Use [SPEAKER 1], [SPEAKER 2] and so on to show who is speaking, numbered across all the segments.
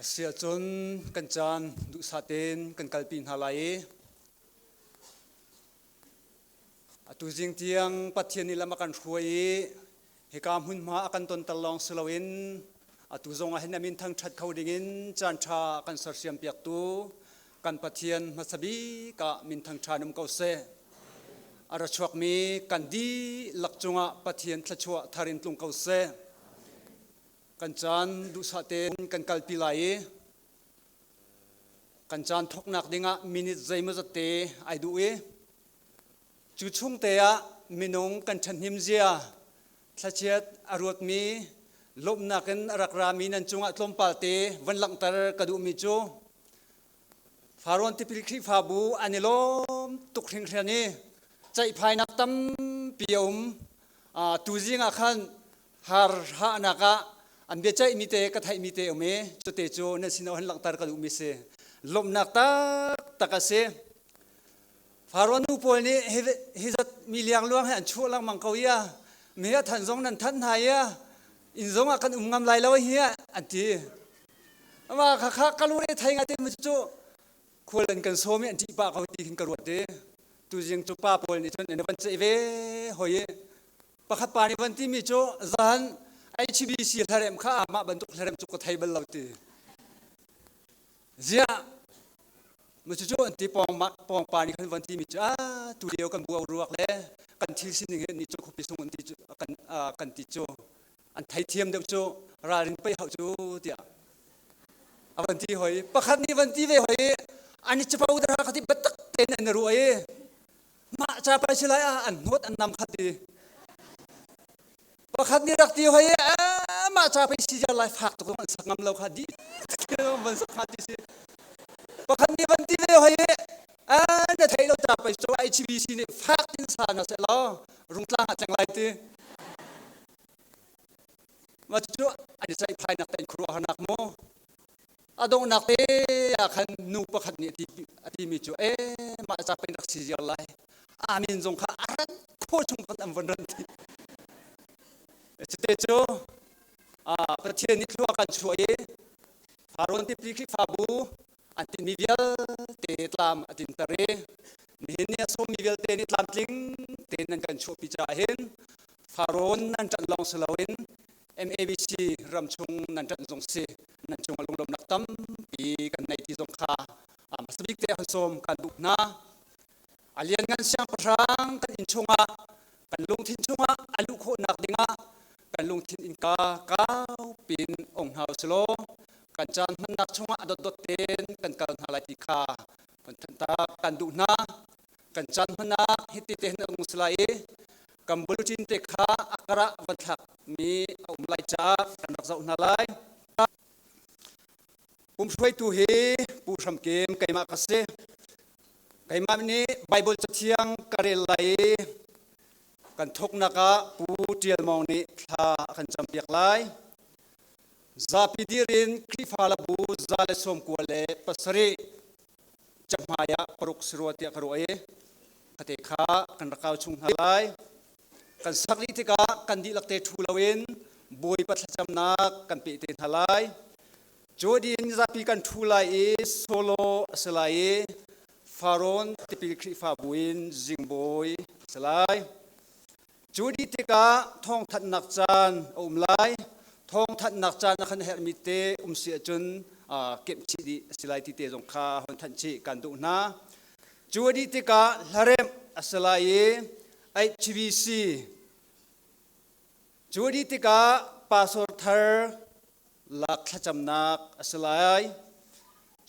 [SPEAKER 1] Asiahcun kan caan duhsah tein kan kalpi hna lai i atu zing tiang Pathian nih lam a kan hruai i hika hmunhma a kan tonter lawng si loin atu zong ah hin a min thangṭhat kho dingin caan ṭha a kan sersiam piaktu kan Pathian hmasa bik ah min thangṭha um ko seh. A ra chuakmi kan dihlak cungah Pathian thluachuah thar in tlung ko seh. Kan caan duhsah tein kan kalpi lai i kan caan thawknak dingah minute zeimawzat te ai duh i cu chung te ah minung kan ṭhahnem zia thlachiat a ruatmi lawmhnak in a rak rami nan cungah tlawmpal te van langhter ka duhmi cu Farrawn tipil Khrihfabu an i lawm tuk hringhran i ceihphainak tampi a um. Tuzing ah khan har hahnak ah an biaceihmi te ka theihmi te um i cute cu nan sin ah langhter ka duhmi si. Lawmhnak taktak a si. Faraoh nu pawl nih hi zat mi liangluang he an chuah lengmang ko ia. Mi a than zong nan thanh hna ia. Inn zong ah kan um ngam lai lo hi an ti. Ama kha kha ka lure thei nga te mu cu khual an kan sawm i an ṭih pah ko ti khin ka ruat i tuzing cu pa pawl nih cun an van ceih ve hoi i pakhat pa nih van timi cu zahan HBC hlarem kha mah bantuk hlarem cu ka thei bal lo ti ziah mu cu an ti pawng pawng pa nih khan van timi cu a tu lio kan buau ruak le kan thil sining hi ni cu khuapi sung an ti cu kan kan ti cu an theithiam deuh cu ralrin pei hau cu tiah a van ti hoi pakhat nih van ti ve hoi an i capo dara kha ti biatak tein an i ruah i mah ca pai si lai ah an hnawt an nam khat ti pakhat nih rak ti hoi mah ca pei si lai fak tuk an sak ngam lo kha di van sak kha ti si pakhat nih van ti ve hoi na thei lo ca pei cu HBC nih fak tin sa na se law rungtlang ah tleng lai ti Mah cucu an i ceihphainak te in khuaruahharnak maw? A donghnak te ah khan nu pakhat nih a timi cu e mah ca pen rak si ziar lai. Amin zong kha a ran khawh chung khan an von ran ti. Cute cu Pathian nih thlua kan chuah i Faraon tipli Khrihfabu an tinhmi vialte tlam a tinter i nihin ni a sawmmi vialte nih tlamtling tein nan kan chuahpi caah hin Faraon nan ṭanh lawng si loin MABC ram chung nan ṭanh zong si nan cungah lunglawmhnak tampi kan nei ti zong kha hmasa bik te han sawm kan duh hna. A lianngan siangpahrang kan inn chungah kan lungthin chungah a luh khawhnak dingah kan lungthin innka kau pin ong hna usilaw kan caan hmannak chungah a dotdot tein kan kal hna lai ti kha kan thantak kan duh hna. Kan caan hmannak hiti te hin a ung si lai i kan bulletin te kha a karah van thlakmi a um lai caah kan rak zoh hna lai. Pumhruaitu hi Pu Hram Kim keimah ka si. Keimah nih Baibal Cathiang ka rel lai i kan thawknak ah Pu Ṭial Mawng nih thla a kan campiak lai. Zapi dir in Khrihfa labu 197 cahmai ah paruk si rua tiah ka ruah i khate kha kan rak kau chung hna lai. Kan sak dih tikah kan dihlak te ṭhu loin Bawipa thlacamnak kan peh te hna lai. Cu ding zapi kan ṭhu lai i solo a si lai i Faraon tipil Khrihfabu in zingbawi a si lai. Cu dih tikah thawngthanhnak caan a um lai. Thawngthanhnak caan a kan herhmi te um si ahcun kemh chih dih a si lai ti te zong kha hon thanh chih kan duh hna. Cu a dih tikah hlaremh a si lai i HBC cu a dih tikah pastor thar lak thlacamnak a si lai.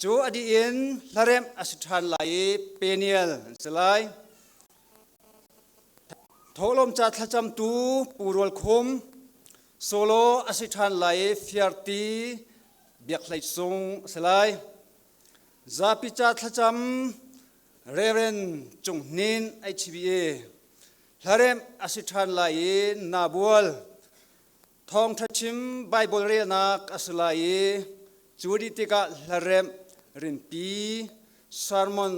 [SPEAKER 1] Cu a dih in hlaremh a si ṭhan lai i penial an si lai. Thawhlawm ca thlacamtu Pu Rual Khum, solo a si ṭhan lai i Fiarti Biak Hlei Sung a si lai. Zapi ca thlacam Reverend Cung Hnin HBA hlaremh a si ṭhan lai i Nabual Thawngṭha chim Baibal relnak a si lai i cu dih tikah hlaremh rinpi sermon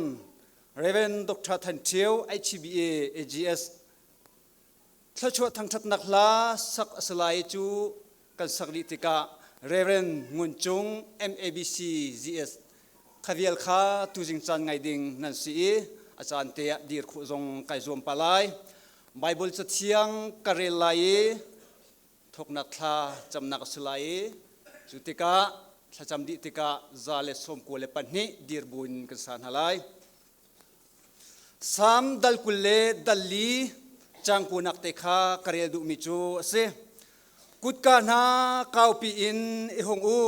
[SPEAKER 1] Reverend Dr. Than Ṭhio HBA AGS thluachuah thangṭhatnak hla sak a si lai i cu kan sak dih tikah Reverend Ngun Cung MABC GS khavial kha tuzing caan ngai ding nan si i a caan te ah dir khawh zong kai zuam pa lai. Bible cathiang ka rel lai i thawknak thla camnak a si lai i cu tikah thlacam dih tikah 192 dir buin kan sa hna lai. Salm dal 20 le dal li caang kunak te kha ka rel duhmi cu a si. Kutka hna kaupi in i hung u.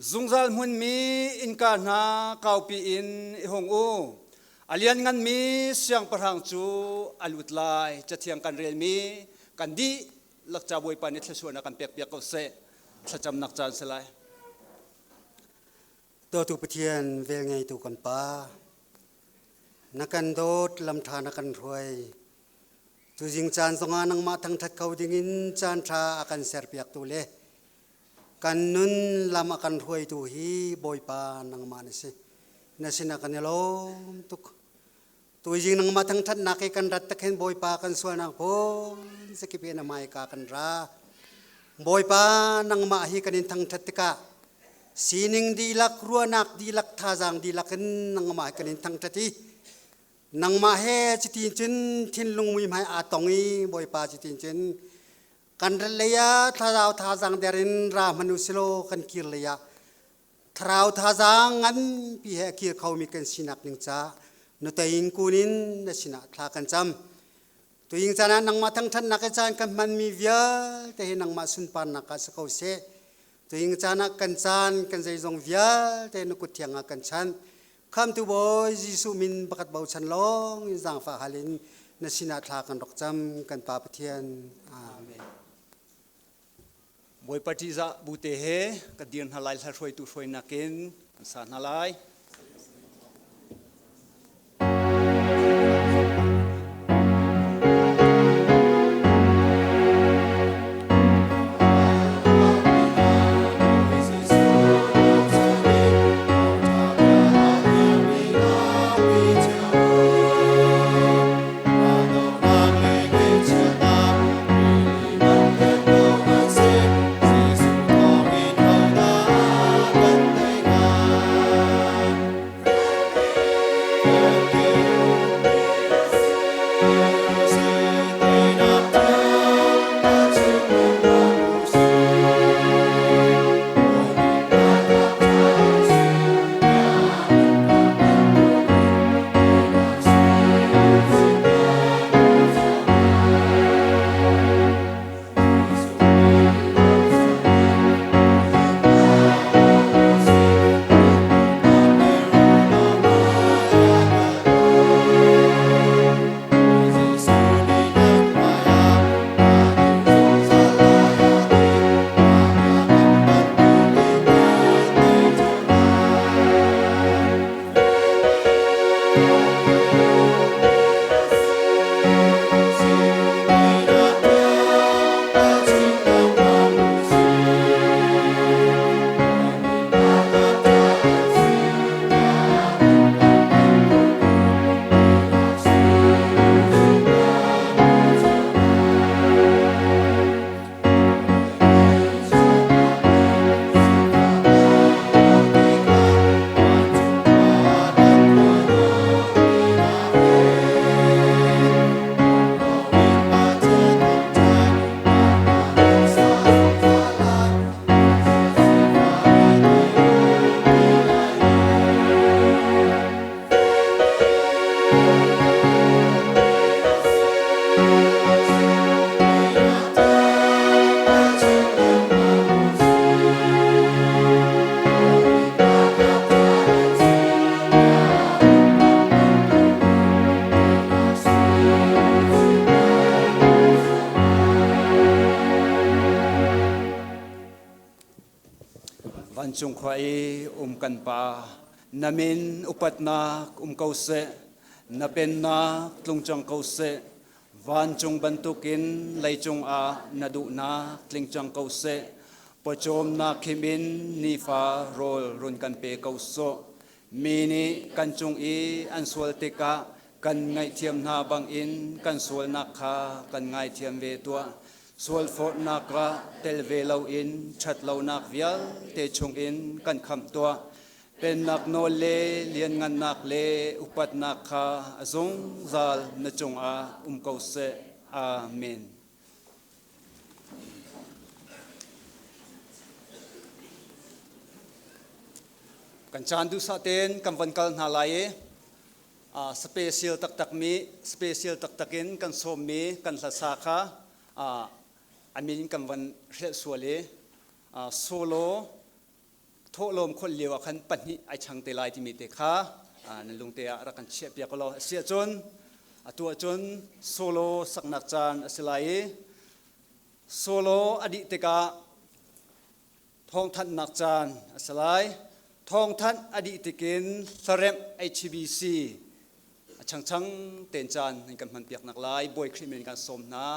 [SPEAKER 1] Zungzal hmunmi innka hna kaupi in i hung u. A liannganmi siangpahrang cu a lut lai. Cathiang kan relmi kan dihlak ca Bawipa nih thluachuahnak kan pekpiak ko seh. Thlacamnak caan si lai.
[SPEAKER 2] Dawtu Pathian velngeitu kan Pa, na kan dawt lamṭha na kan hruai. Tuzing caan zongah nangmah thangṭhat kho dingin caan ṭha a kan serpiaktu le kan nun lam a kan hruaitu hi Bawipa nangmah na si. Na sinah kan i lawm tuk. Tuizing nangmah thangṭhatnak i kan rat tak hin Bawipa kan sualnak phun zakip in a hmaika kan ra. Bawipa nangmah hi kan in thangṭhat tikah sining dihlak, ruahnak dihlak, thazaang dihlak in nangmah hi kan in thangṭhat i nangmah he cutin cun thinlung muihmai aa tong i Bawipa cutin cun kan rat lei ah thlarau thazaang der in ra hmanh u silaw kan kir lei ah Thlarau thazaang nganpi he a kir khomi kan sinak ding ca nutein kun in na sinah thla kan cam. Tuing caan ah nangmah thangṭhatnak i caan kan hmanmi vialte hi nangmah sunparnak ah si ko seh. Tuing caan ah kan caan kan zeizong vialte na kut thiang ah kan chanh. Khamtu Bawi Jesuh min pakhat bochan lawng in zaangfah hal in na sinah thla kan rak cam kan Pa Pathian. Amen.
[SPEAKER 1] Bawipa ṭihzah bute he ka dir hna lai hla hruaitu hruainak in kan sa hna lai. Vancung khua i um kan Pa, na min upatnak um ko seh, na pennak tlung cang ko seh, Vancung bantukin leicung ah na duhnak tling cang ko seh. Pawcawmnak khim in nifa rawl run kan pe ko sawh. Mi nih kan cung i an sual tikah kan ngaihthiam hna bangin kan sualnak kha kan ngaithiam ve tuah. Sualforhnak ah tel ve loin ṭhatlonak vialte chungin kan khamh tuah. Pennak nawl le lianngannak le upatnak kha a zungzal na cungah um ko seh. Amen. Kan caan duhsah tein kan van kal hna lai i special taktakmi special taktak in kan sawmmi kan hlasa kha a min kan van hrelh sual i solo thawhlawm kholh lio ah khan pahnih ai chang te lai timi te kha nan lungte ah rak kan chiah piak law a si ahcun atu ahcun solo saknak caan a si lai i solo a dih tikah thawngthanhnak caan a si lai. Thawngthanh a dih tikin hlaremh HBC a changchang ten caan nan kan hmanpiak nak lai Bawi Khrih min kan sawm hna.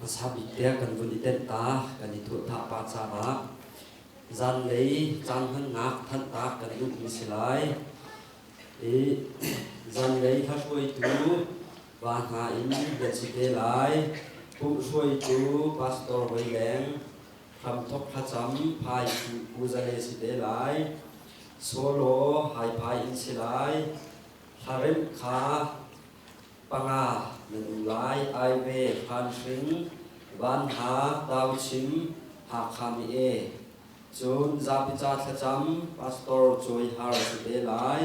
[SPEAKER 3] Hmasa bik tiah kan vun i tenh ta, kan i thawhthah pah caah zanlei caan hmannak thanhtak kan duhmi si lai. I zanlei hla-hruaitu va hna in nan si te lai. Pumh hruaitu Pastor Voileng, hramthok thlacam phai Pu Zale si te lai. Solo haiphai in si lai. Hlaremh kha panga nan um lai. Aive, Hranhring, Vanha, Tauchim, Hakha mi e. Cun zapi ca thlacam Pastor Cuai Har si te lai.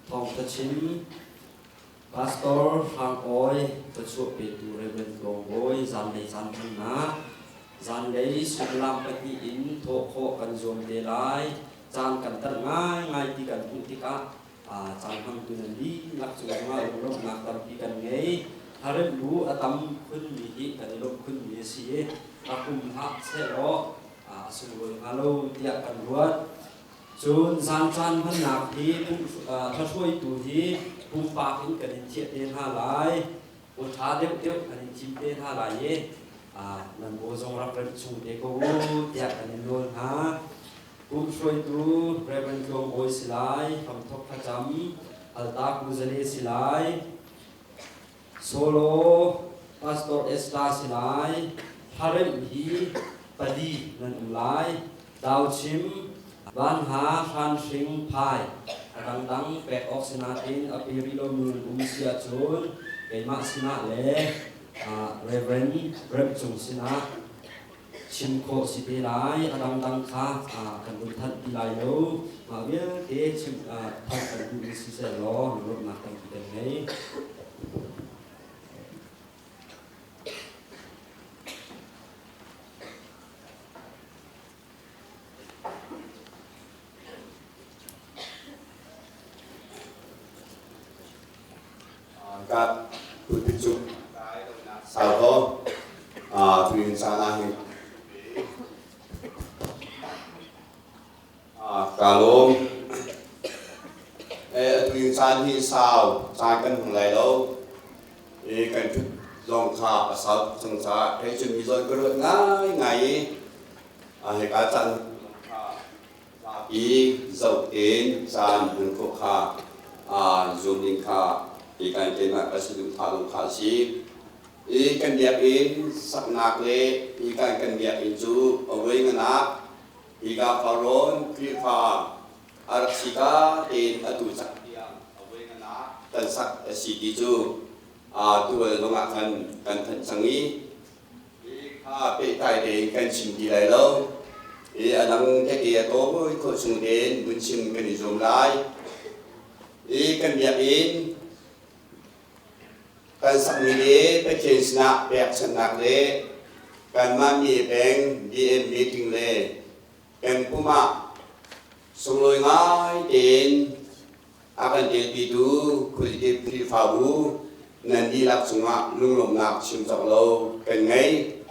[SPEAKER 3] Thawngtha chim Pastor Hrang Awi, thluachuah petu Reverend Tluang Bawi zanlei caan hmannak zanlei suimilam pahnih in thawh khawh kan zuam te lai. Caan kan tanh ngaingai ti kan hmuh tikah caan hmangtu nan dihlak cung zongah lunglawmhnak tampi kan ngei. Haremh bu a tam khunmi hi kan i lawmh khunmi a si i rak um hlah sehlaw a sunglawi hnga lo tiah kan ruat. Cun zan caan hmannak hi hlahruaitu hi pumpak in kan in thiah te hna lai. Aw ṭha deuhdeuh kan in thim te hna lai i nan aw zong rak remh chung te ko u tiah kan in nawl hna. Pumhruaitu Reverend Tluang Bawi si lai, Hramthok Thlacam, Alta Kuzale si lai, Solo Pastor Esta si lai, Hlaremh hi pali nan um lai, Dauchim, Vanha, Hranhring, Phai, a dangdang pek awk si nain a pe rih lomi nan um si ahcun keimah sinah le Reverend Remh Cung sinah chim khawh si te lai. A dangdang kha kan vun thanh ti lai lo. Mah vialte chim thanh kan duhmi siseh law lunglawmhnak tampi kan ngei.
[SPEAKER 4] Ka tu cu sau ko tuin caan ah hin ka lawm. Atu caan hi sau caan kan hmang lai lo. Kan thut zong kha a sau cang caah hei cun mi zawn ka ruat ngai ngai i hika caan i zoh tein caan hman khawh kha zuam ding kha hi kan keimah ka saduhthah zong kha a si. I kan biakinn saknak le hi kan kan biakinn cu a voi nganak hika Farrawn Khrihfa a rak si ka tein atu cang tiang a voi nganak kan sak a si ti cu tual zong ah khan kan thanh cang i Hi kha pehtlai tein kan chim ti lai lo. I a dang tete a tawi khawh chung tein vun chim kan i zuam lai. I kan biakinn kan sakmi le Pathian sinah pekchanhnak le kanmah mi peng BM meeting le pengkum ah sunglawi ngai tein a kan telpitu khuazikip Khrihfabu nan dihlak cungah lunglawmhnak chim cawk lo kan ngei.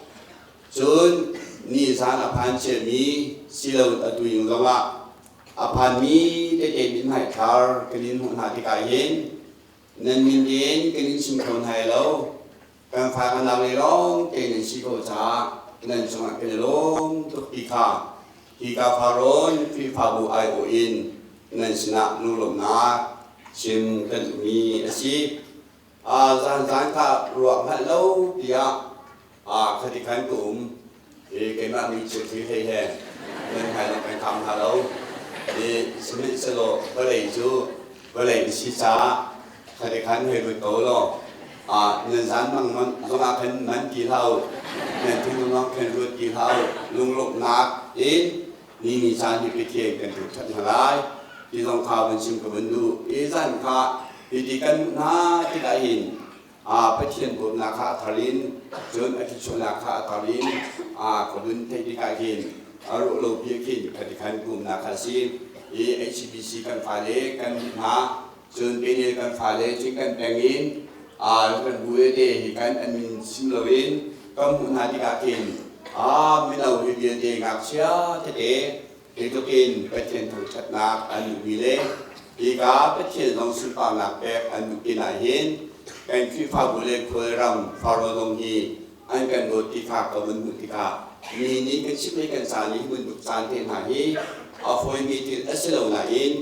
[SPEAKER 4] Cun nizan a phan ciami silo atu ing zongah a phanmi tete mithmai thar kan in hmuh hna tikah hin nan min in kan in chim kho hna lo. Kan fa kan nau le lawng te nan si ko caah nan cungah kan i lawm tuk ti kha hika Farawn Khrihfabu aiawh in nan sinah lunglawmhnak chim kan duhmi a si. Zan zan kha ruah hngalh lo tiah khati khan ka um i keimah mi thilthli hlei he nan hmai lang kan kham hna lo. I sihmanhsehlaw vawlei cu vawlei na si caah khati khan hei lut ko law nan zan mang zongah khan man ti hlah u, nan thinlung zong khan ruat ti hlah u, lunglawmhnak in ni ni caan hi Pathian kan thangṭhat hna lai ti zong kha vun chim ka vun duh. I zan kha hiti kan hmuh hna tikah hin Pathian bawmnak kha a thar in cun a thluachuahnak kha a thar in ka vun theih tikah hin a rawh lo bia khin khati khan umnak kha a si. I HCBC kan fale kan hna cun Peniel kan fale cun kan peng in kan bu te hi kan an min sim loin kan hmuh hna tikah khin mino hi vialte ngakchia tete hi tluk in Pathian thangṭhatnak an duhmi le hika Pathian zong sunparnak pek an duh pinah hin kan Khrihfabu le khualram Faro zong hi an kan dawt ti kha ka vun hmuh tikah mi nih kan chimh i kan caan i hi bantuk caan te hna hi a fawimi thil a si lo nain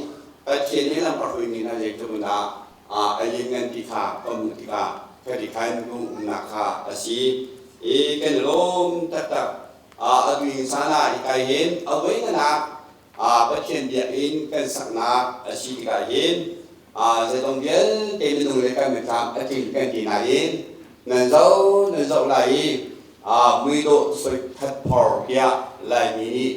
[SPEAKER 4] Pathian nih lam a hruaimi hna zeitluk in dah a lianngan ti kha ka hmuh tikah ka rikhan umnak kha a si i kan i lawm taktak. Atu in caan ah i kai hin a voinanak Pathian biakinn kan saknak a si tikah hin zeizong vialte minung le kan mitthlam a tling kan ti nain nan zoh nan zoh lai i muidawh soi that phor tiah Laimi nih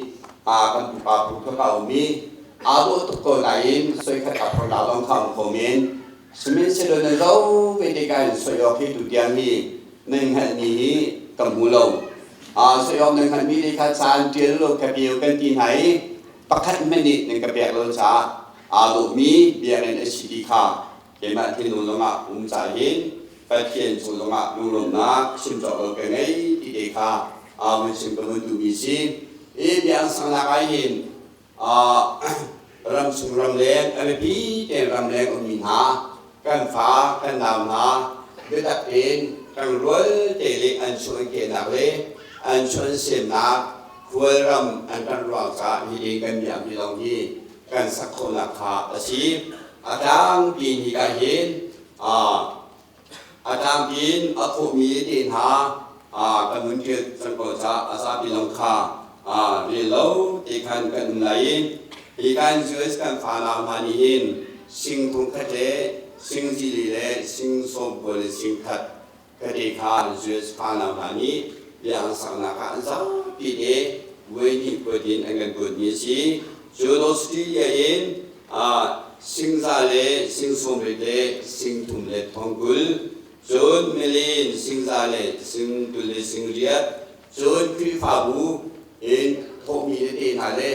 [SPEAKER 4] kan pupa phu kha ka um i aa dawh tuk ko nain soi khat a phor la lawng kha um kho men. Sihmanhsehlaw nan zoh ve tikah in soi awk hi tutiang hi nan hngalhmi hi ka hmu lo. Soi awk nan hngalhmi te kha caan ṭial lo ka peu kan ti hna i pakhat hmanh nih nan ka pek lo caah aa dawhmi biakinn a si ti kha keimah thinlung zongah um ca hin Pathian cung zongah lunglawmhnak chim cawk lo ka ngei ti te kha vun chim ka vun duhmi si. I biakinn saknak ah hin ramchung ramleng a biapi tein ramleng ummi hna kan fa kan nau hna biatak tein kan rual te le an chuah an kehnak le an chuah an semnak khualram an kan ruang caah hi ding kan biak mi lawng hi kan sak khawhnak kha a si. A tlangpi in hika hin a tlangpi in a khawhmi te hna kan hun ṭial cang ko caah a zapi lawng kha rel lo te khan kan um lai i hi kan US kan fanau hna nih hin sing thong khat le sing zili le sing sawm kua le sing khat kate kha US fanau hna nih biakinn saknak ah an zapi te voi hnih kuat in an kan kuatmi a si. Cun Australia in singza le sing sawmriat le sing thum le thong 20, cun milin singza le sing 20 le sing riat, cun Khrihfabu in thawhmi tete hna le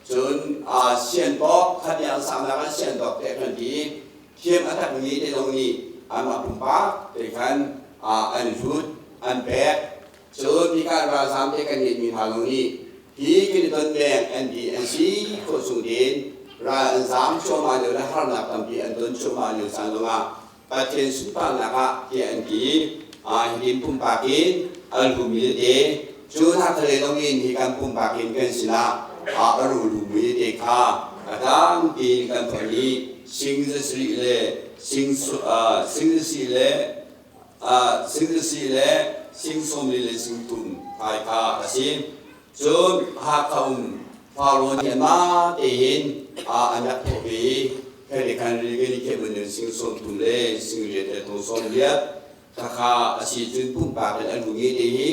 [SPEAKER 4] cun siantawk khatiang sangnak ah siantawk te kan ti thiam a takmi te zong nih anmah pumpak te khan an hlut an pek. Cun hika ralzaam te kan ngeihmi hna lawng nih hi kan i ton deng an ti an si khawh chung tein ral an zaam cuahmah lio le harnak tampi an ton cuahmah lio caan zongah Pathian sunparnak ah tiah an ti. Hitin pumpak in an humi tete cu hnakhale lawng in hi kan pumpak in kan sinah a rulumi tete kha a tlangpi in kan ton i sing zasarih le sing sing zasarih le sing zasarih le sing 40 le sing thum fai kha a si. Cun Hakha um Faro nih anmah tein an rak thawh ve i khei khan rili khi mun in sing 30 le sing riat le thong 80 khakha a si. Cun pumpak in an rumi te hi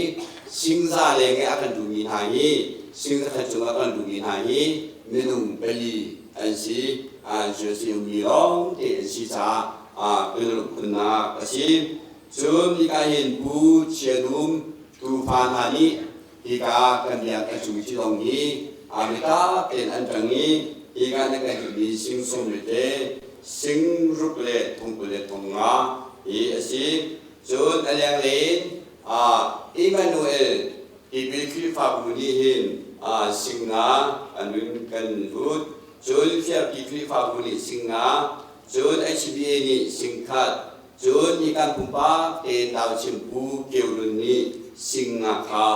[SPEAKER 4] sing za leng i a kan rumi hna hi sing zakhat cung a kan rumi hna hi minung pali an si, an si mi lawng te an si caah phunnak a si. Cun hika hin Pu Chia Dum tufa hna nih hika kan biak a cung ci zong hi biatak tein an ṭang i hika na kan duhmi sing 60 le sing ruk le thong 20 le thong nga hi a si. Cun a lenglei in Emmanuel tipil Khrihfabu nih hin sing nga an nun kan hlut. Cun Fiarpi Khrihfabu nih sing nga, cun HBA nih sing khat. Cun hi kan pumpak tein Nauchim Pu Kio Lun nih sing nga kha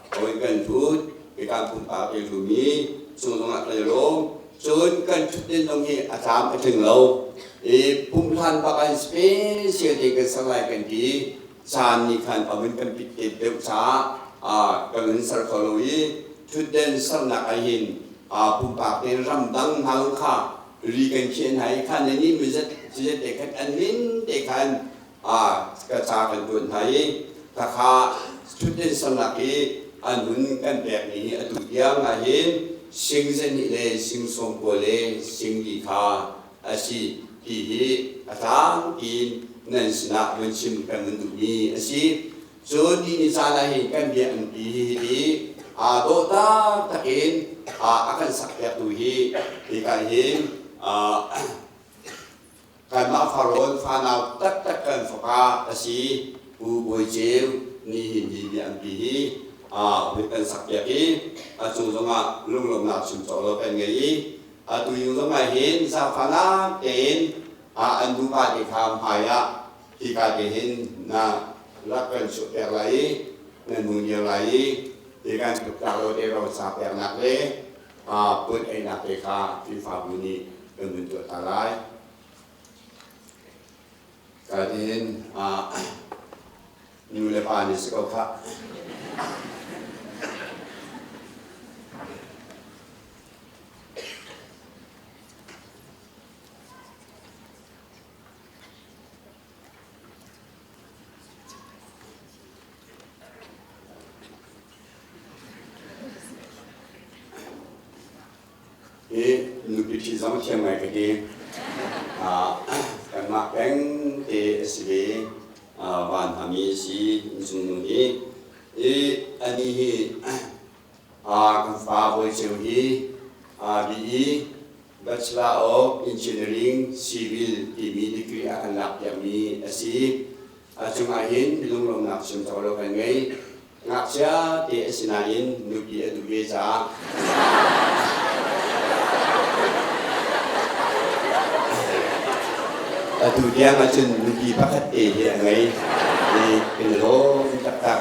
[SPEAKER 4] hawi kan hlut. Hi kan pumpak te hlumi chung zongah kan i lawm. Cun kan ṭhutden zong hi a tlam a tling lo i pumhlan bak an special te kan sak lai kan ti. Caan nih khan a vun kan pit tet deuh caah kan hun ser kho lo i ṭhutden sernak ah hin pumpak tein ramdang hna zong kha ri kan khiah hna i khan le nih mizat zizat te khan an min te khan ka ca kan tuan hna i khakha ṭhutden sernak i an hun kan pekmi hi atu tiang ah hin sing zahnih le sing 90 le sing li kha a si ti hi a tlangpi in nan sinah vun chim kan vun duhmi a si. Cun ni ni caan ah hin kan biakinn pi hi hi aa dawh taktak in a kan sakpiaktu hi hika hin kanmah Farrawn fanau taktak kan fapa a si Pu Bawi Ceu ni hin hi biakinn hi hun kan sakpiak i a cung zongah lunglawmhnak chim cawk lo kan ngei i atu yung zongah hin zaangfahnak tein an nupa te kha hmai ah hika te hin na rak kan chuahpiak lai i. Nan hmu lio lai i hi kan tuktlak lo te roca peknak le put einak te kha Khrihfabu nih kan vun tuah ta lai. Katin nu le pa nih si ko khah. Hi nupi ṭhi zong thiam ngai ka ti. Kanmah peng te a si ve. Van hami a si innchung nu hi. Hi anih hi kan fa Bawi Ceu hi BE Bachelor of Engineering Civil timi degree a kan lakpiakmi a si. A cungah hin lunglawmhnak chim cawk lo kan ngei. Ngakchia te a si nain nupi a duh ve caah atu tiang ahcun nupi pakhat te hi a ngei. I kan i lawm taktak.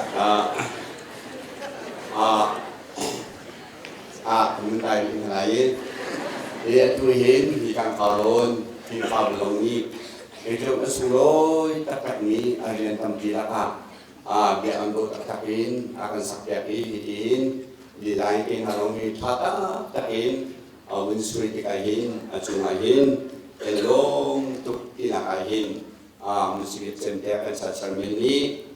[SPEAKER 4] Ah mun dai in lai i hi atu hin hi kan farlawn Khrihfabu zong nih eitluk a sunglawi taktakmi a rian tampi lakah biakam dawh taktak in a kan sakpiak i hitin design te hna zong hi ṭha taktak in a vun sui tikah hin a cungah hin kan lawm tuk tinak ah hin music cem te kan sa chairman nih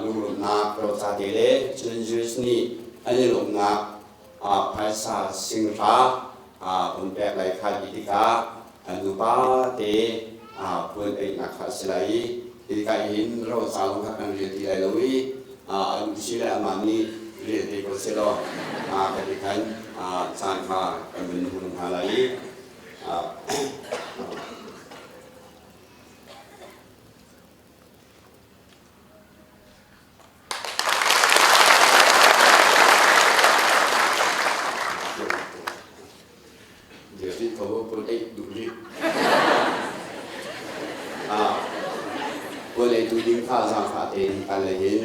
[SPEAKER 4] lunglawmhnak roca te le cun Jews nih an i lawmhnak phaisa singhra un pek lai kha ti tikah an nupa te puan peihnak kha a si lai i hika hin roca zong kha kan rial ti lai lo i an si le amah nih rial te ko seh law ka ti khan caan kha kan vun hmu hna lai i. Jadi kau boleh duit. Ah, boleh duit kha zang kha te kan le hin.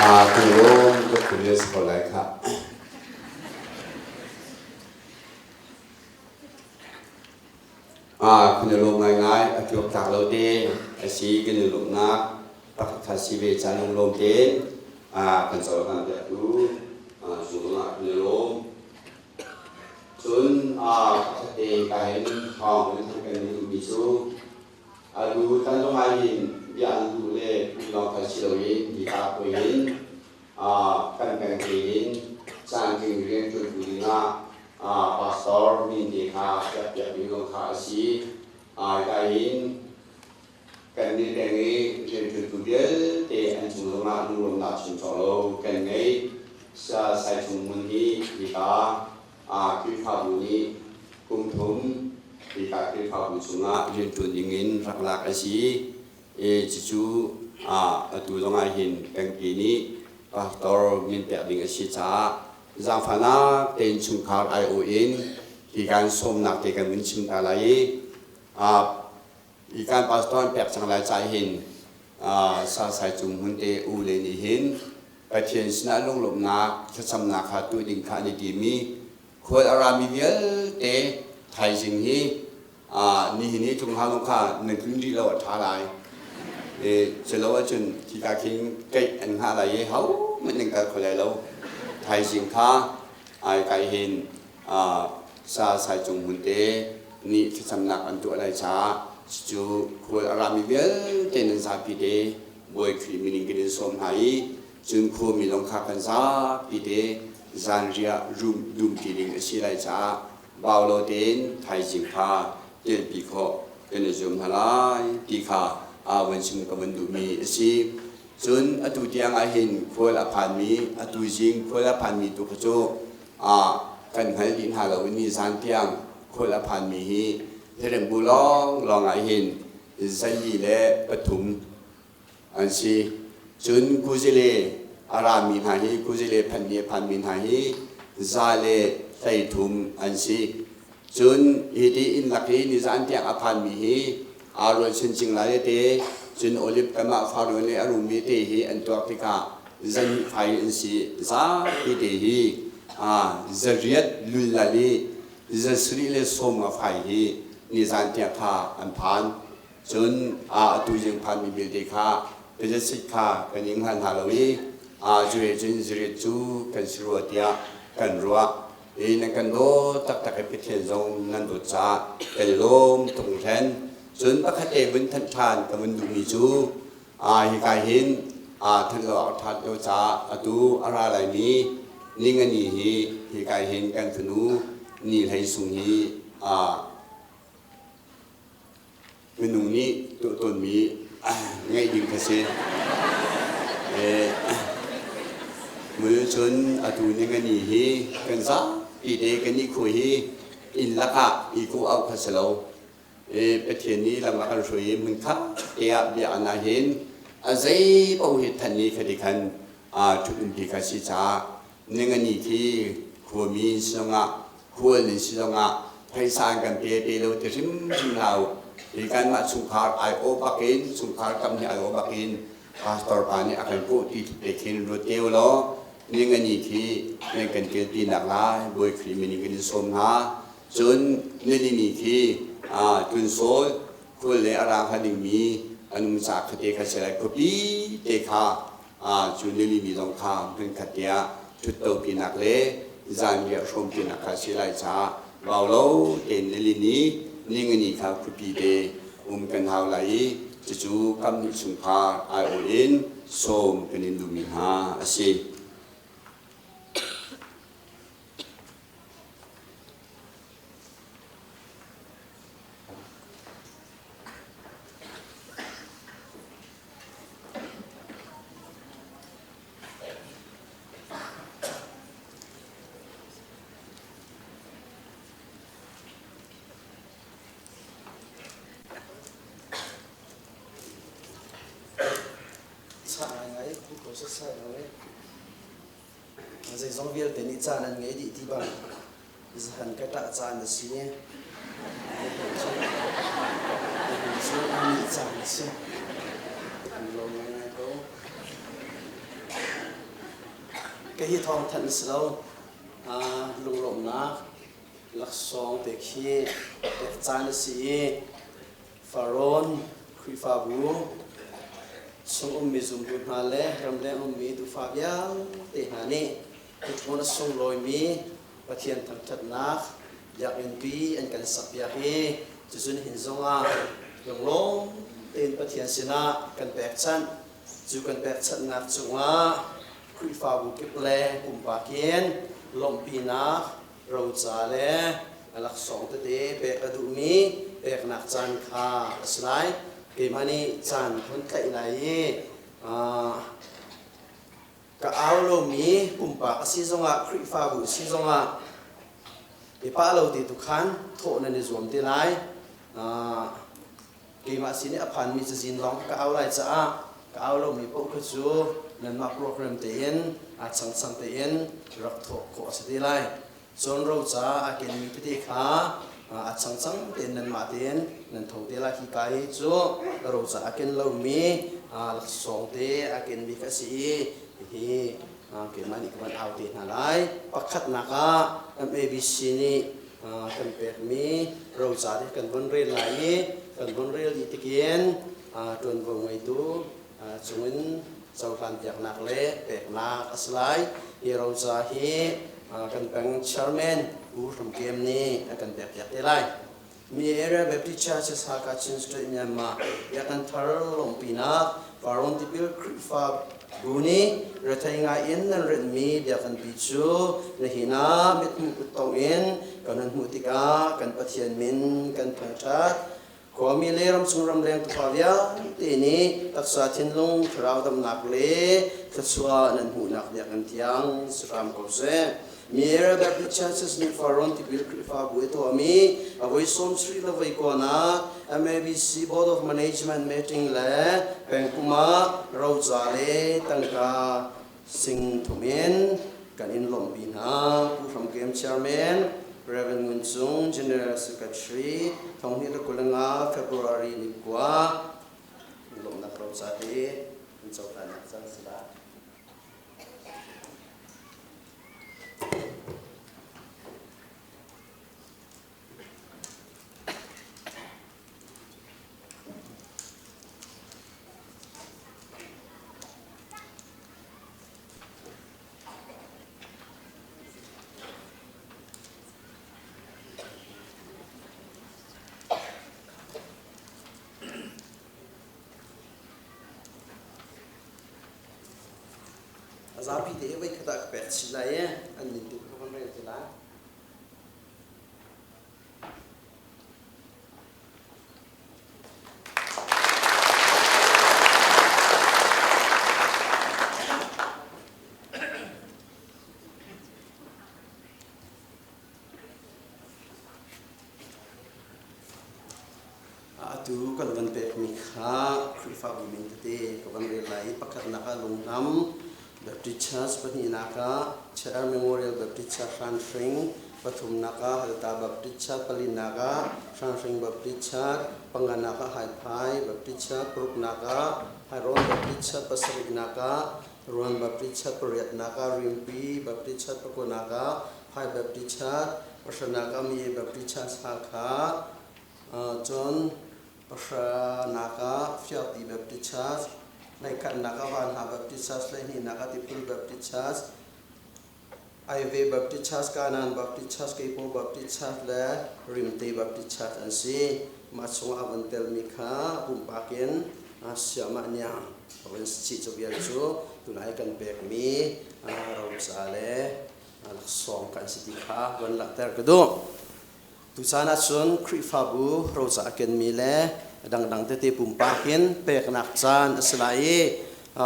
[SPEAKER 4] Kan lawm tuk ti si ko lai khah. Kan i lawm ngaingai, a tluak tlak lo te a si kan i lawmhnak pakhat kha si ve caan lunglawm tein kan cohlan piaktu cung ah kan i lawm. Cun pakhat te ka hin thawng in kan duhmi cu Atu tan zong ah hin bia an duh le duh lawng kha si loin hika puai in kan peng tein caantling rianṭuantu dingah pastor min te kha piakpiak ding zong kha a si. Hika hin kan nih peng i rianṭuantu vialte an cung zongah lunglawmhnak chim cawk lo kan ngei. Saichung hmun hi hika Khrihfabu nih kum thum hika Khrihfabu chungah rianṭuan dingin rak lak a si i cucu atu zongah hin pengpi nih pastor min pek ding a si caah zaangfahnak tein chungkhar aiawh in hi kan sawmnak te kan vun chim ta lai i hi kan pastor an pek cang lai caah hin Sasai cung hmun te u le nih hin Pathian sinah lunglawmhnak thlacamnak kha tuah ding kha an i tim i khual a rami vialte thaizing hi nihin hi tlung hau kha nan tlun rih lo a ṭha lai. Culo ahcun khika khin keih an hngah lai i hohmanh nan kal kho lai lo. Thaizing kha ai kai hin sa sai cung hmun te nih thlacamnak an tuah lai caah cucu khual a rami vialte nan zapi te Bawi Khrih min in kan in sawm hna i cun khuami zong kha kan zapi te zanriah rum dumṭi ding a si lai caah. bau lo tein thaizing kha telpi khawh kan i zuam hna lai ti kha aa vun chim ka vun duhmi a si. Cun atu tiang ah hin khual a phanmi, atu zing khual a phanmi tu kha cu kan hngal dih hna lo i nizan tiang khual a phanmi hi Hlerembu lawnglawng ah hin 43 an si. Cun Kuzile a rami hna hi Kuzile phanmi a phanmi hna hi 113 an si. Cun hi ti inn lak i nizan tiang a phanmi hi aa rual chinchin lai te cun Olive kanmah farrawn le a rummi te hi an tuak tikah zahnih fai an si. Zapi te hi 800 lulal i 750 fai hi nizan tiang kha an phan. Cun atu zing phanmi vialte kha pezatsit kha kan i hngal hna lo i cu cun zariat cu kan si rua tiah kan ruah. I nan kan dawt taktak i Pathian zong nan dawt caah kan i lawm tuk hlen. Cun pakhat te vun thanh ṭhan ka vun duhmi cu hika hin thanh lo a ṭhat lo caah atu a ra laimi ningani hi hika hin kan fanu Ni Hlei Sung hi minung nih tuah tawnmi ngeih ding kha si. Mul cun atu ningani hi kan zapi te kan i khuai hi inn lakah i kuh auh kha si lo. Pathian nih lam a kan hruai i hmun khat te ah bia an ah hin a zei paoh hi than ni kha ti khan ṭhut umpi kha si caah ningani khi khuami si zongah khual nih si zongah phaisa an kan pe pe lo ti hrimhrim hlah u. Hi kanmah chungkhar ai awh bak in chungkhar kam nih ai awh bak in pastor pa nih a kan kawh ti te khin ruat te u law ningani khi nan kan kelpi nak lai Bawi Khrih min in kan in sawm hna. Cun nilini khi tlunsawl khual le a rang ha dingmi an um caah khate kha si lai khuapi te kha cu nilini zong kha hmunkhat te ah ṭhuttopinak le zanriah hrawmpinak kha si lai caah bau lo tein nilini ningani kha khuapi te um kan hau lai i cucu kamhnih chungkhar aiawh in sawm kan in duhmi hna a si.
[SPEAKER 5] Chah ngaingai, ko sasai lo eh. Zeizong vialte nih caan an ngei dih ti bang zahan ka ṭah caan a si. Cu nih caan a si. An lawm ngaingai ko. Ka hi thawng thanh a si lo. Lunglawmhnak laksawng te khi pek caan a si i Farrawn Khrihfabu chung ummi zumtu hna le ramleng ummi duhfah vialte hna nih tuchun a sunglawimi Pathian thangṭhatnak biakinnpi an kan sakpiak i cucun hin zongah lunglawm tein Pathian sinah kan pekchanh. Cu kan pekchanhnak cungah Khrihfabu kip le pumpak in lawmhpinak roca le a laksawng tete pek a duhmi peknak caan kha a si lai. Keimah nih caan hun tlaih lai i ka au lomi pumpak a si zongah Khrihfabu a si zongah i pah lo te tu khan thawh nan i zuam te lai. Keimah sin i a phanmi cazin lawng ka au lai caah ka au lomi paoh kha cu nanmah program tein aa changchang tein rak thawh khawh a si te lai. Cun roca aa kenmi tete kha a changchang tein nanmah tein nan tho te lai. Hi ka hi cu roca a ken lomi laksawng te a kenmi kha a si i hihi keimah nih ka van au te hna lai. Pakhatnak ah MABC nih kan pekmi roca te kan von rel lai i kan von rel dih tikin ṭuanvo ngeitu cungin cohlan piaknak le peknak a si lai. Hi roca hi kan peng chairman Pu Hram Kem nih a kan pekpiak te lai. Mi Area Baptist Church Hakha Chin State Myanmar Biakinn thar lawmhpinak Farrawn Tipil Khrihfa Bu nih rethei ngai in nan rinhmi biakinn cu nihin ah mithmuh kuttongh in kan hun hmuh tikah kan Pathian min kan thangṭhat. Khuami le ramchung ramleng tufa vialte nih taksa thinlung thlarau damnak le thluachuah nan hmuhnak biakinn thiang si hram ko seh. Mary Baptist Churches nih Farrawn tipil Khrihfabu i tuahmi a voi 70 le voi kuanak MABC Board of Management meeting le pengkum ah roca le tangka sing thum in kan in lawmhpi hna. Pu Hram Kem Chairman, Reverend Ngun Cung General Secretary, 2025 February ni kua lawmhnak roca te in cohlannak cang si lai. A zapi te voi khat ah ka pek chih lai i an min tu ka van rel te lai. Atu kan van pekmi kha Khrihfabu min tete ka van rel lai i pakhatnak ah Lunghlam Baptist Church, pahnihnak ah Chair Memorial Baptist Church Hranhring, pathumnak ah Halta Baptist Church, palinak ah Hranhring Baptist Church, panganak ah Haiphai Baptist Church, paruknak ah Hairon Baptist Church, pasarihnak ah Ruan Baptist Church, pariatnak ah Rimpi Baptist Church, pakuanak ah Phai Baptist Church, pahranak ah Mi Baptist Church Hakha, Cun pahranak ah Fiakti Baptist Church, hleikhatnak ah Vanha Baptist Church, hleihnihnak ah Tiphul Baptist Church, Aive Baptist Church, Kanan Baptist Church, Keipaw Baptist Church le Rimte Baptist Church an si. Mah chungah a van telmi kha pumpak in siamah niang a van si chih. Cu vial cu tunai kan pekmi roca le laksawng kan si ti kha van langhter ka duh. Tucaan ahcun Khrihfabu roca a kenmi le a dangdang tete pumpak in peknak caan a si lai i a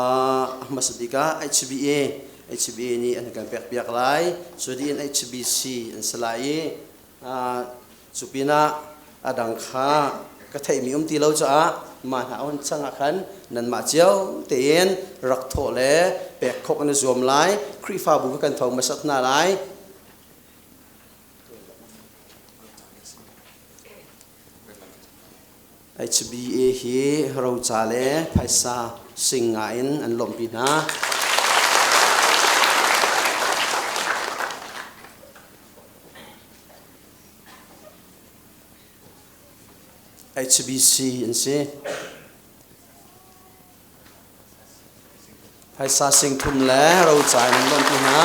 [SPEAKER 5] hmasa bik ah HBA HBA nih an kan pekpiak lai. Cu dih in HBC an si lai i cu pinah a dang kha ka theihmi um ti lo caah mah hna on chang ah khan nanmah cio tein rak thawh le pek khawh kan i zuam lai. Khrihfabu kha kan tho hmasat hna lai. HBA hi roca le phaisa sing nga in an lawmhpi hna. HBC an si. Phaisa sing thum le roca in an lawmhpi hna.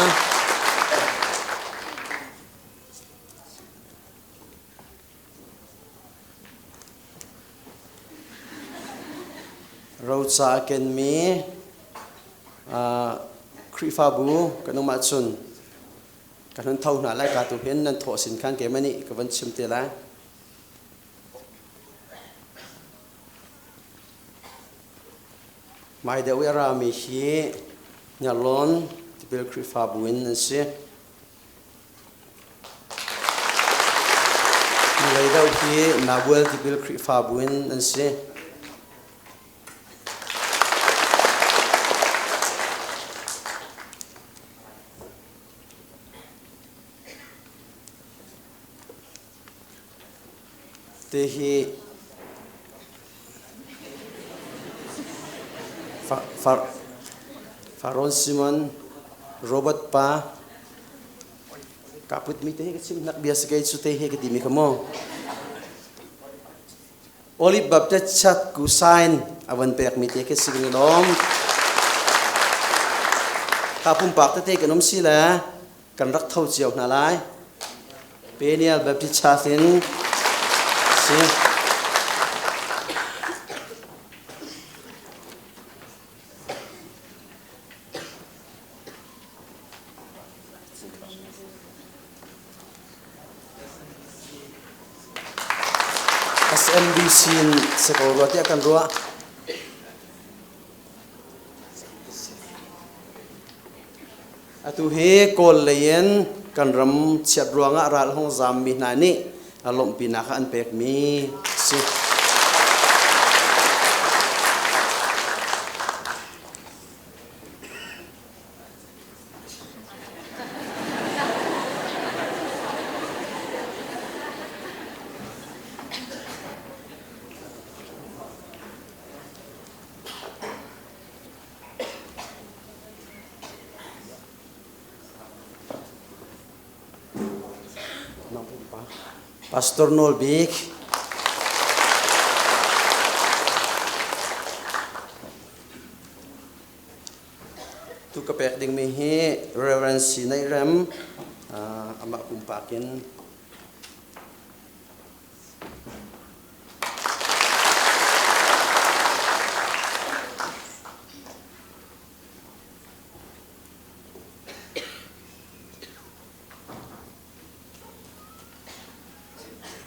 [SPEAKER 5] Roca a kenmi Khrihfabu kan um ahcun kan hun tho hna lai ka tu hin nan thawh sin khan keimah nih ka van chim te lai. Mai deuh i a rami hi Nyarlawn Tipil Khrihfabu in an si. Lei deuh hi Nabual Tipil Khrihfabu in an si. Te hi Faron Simon Robert pa ka put mi te hi ka chim nak bia si kei cu te hi ka ti mi kha mu. Olive Baptist Church ku sign a van pek mi te khi si kan i lawm. Ka pumpak tete kan um si le kan rak tho cio hna lai. Peniel Baptist Church in si. SMBC in si ko rua tiah kan ruah. Atu hi Kawl lei in kan ram chiat ruangah ral hong zaammi hna nih lawmhpinak an pekmi si. Pastor Nawl Bik. Tu ka pek dingmi hi Reverend Sinai Rem amah pumpak in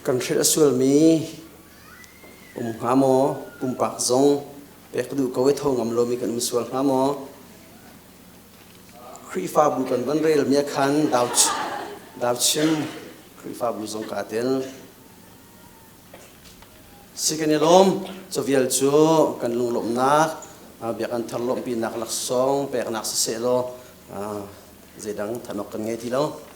[SPEAKER 5] Kan hrilh a sualmi um hnga maw? Pumpak zong pek duh ko i tho ngam lomi kan um sual hnga maw? Khrihfabu kan van relmi ah khan dauchim Khrihfabu zong kaa tel. Si kan i lawm. Cavial cu kan lunglawmhnak, biakinn thar lawmhpinak laksawng peknak siseh law zeidang than awk kan ngei ti lo.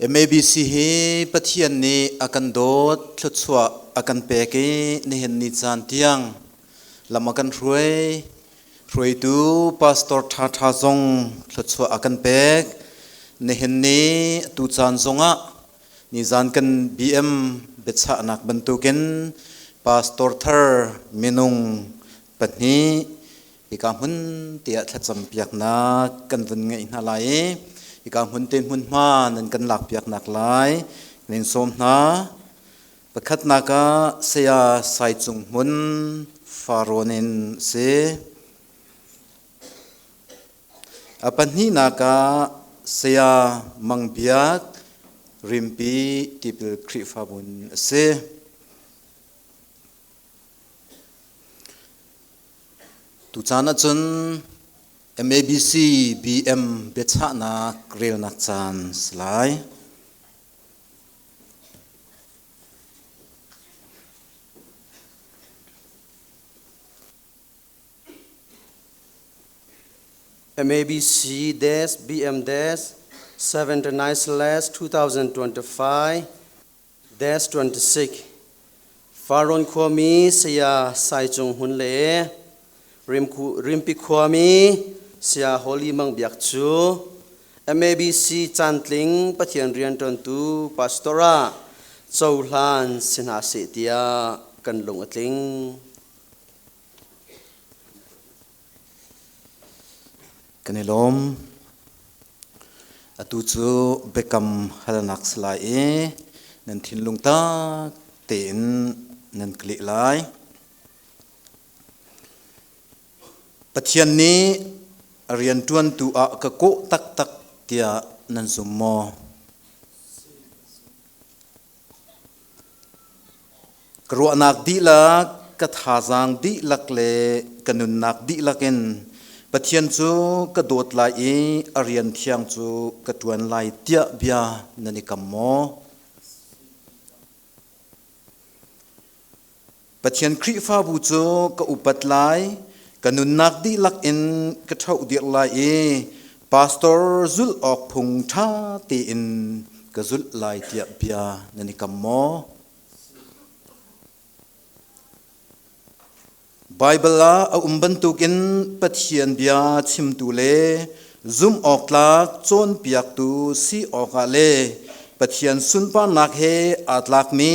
[SPEAKER 6] MABC hi Pathian nih a kan dawt, thluachuah a kan pek i nihin ni caan tiang lam a kan hruai. Hruaitu pastor ṭhaṭha zong thluachuah a kan pek. Nihin ni atu caan zongah nizan kan BM biachahnak bantukin pastor thar minung pahnih hika hmun tiah thlacam piaknak kan vun ngeih hna lai i hika hmun te hmunhma nan kan lak piaknak lai kan in sawm hna. Pakhatnak ah Saya Sai Cung Hmun Farawn in si. A pahnihnak ah Saya Mang Biak Rimpi Tipil Khrihfabu in a si. Tucaan ahcun MABC BM biachahnak relnak caan si lai.
[SPEAKER 5] MABC dash BM dash 79 slash 2025 dash 26 Farrawn khuami Saya Sai Cung Hmun le Rimpi khuami Saya Holy Mang Biak cu MABC cantling Pathian rianṭuantu pastor ah cohlan si hna seh tiah kan lung a tling.
[SPEAKER 6] Kan i lawm. Atu cu biakam halnak si lai i nan thinlung tak tein nan ka leh lai. Pathian nih a rianṭuantu ah ka kawh taktak tiah nan zum maw? Ka ruahnak dihlak, ka thazaang dihlak le ka nunnak dihlak in Pathian cu ka dawt lai i a rian thiang cu ka ṭuan lai tiah bia nan i kam maw? Pathian Khrihfabu cu ka upat lai, ka nunnak dihlak in ka ṭhohdirh lai i pastor zulh awk phung ṭha tein ka zulh lai tiah bia nan i kam maw? Baibal ah a um bantukin Pathian bia chimtu le zumh awktlak cawnpiaktu si awkah le Pathian sunparnak he aa tlakmi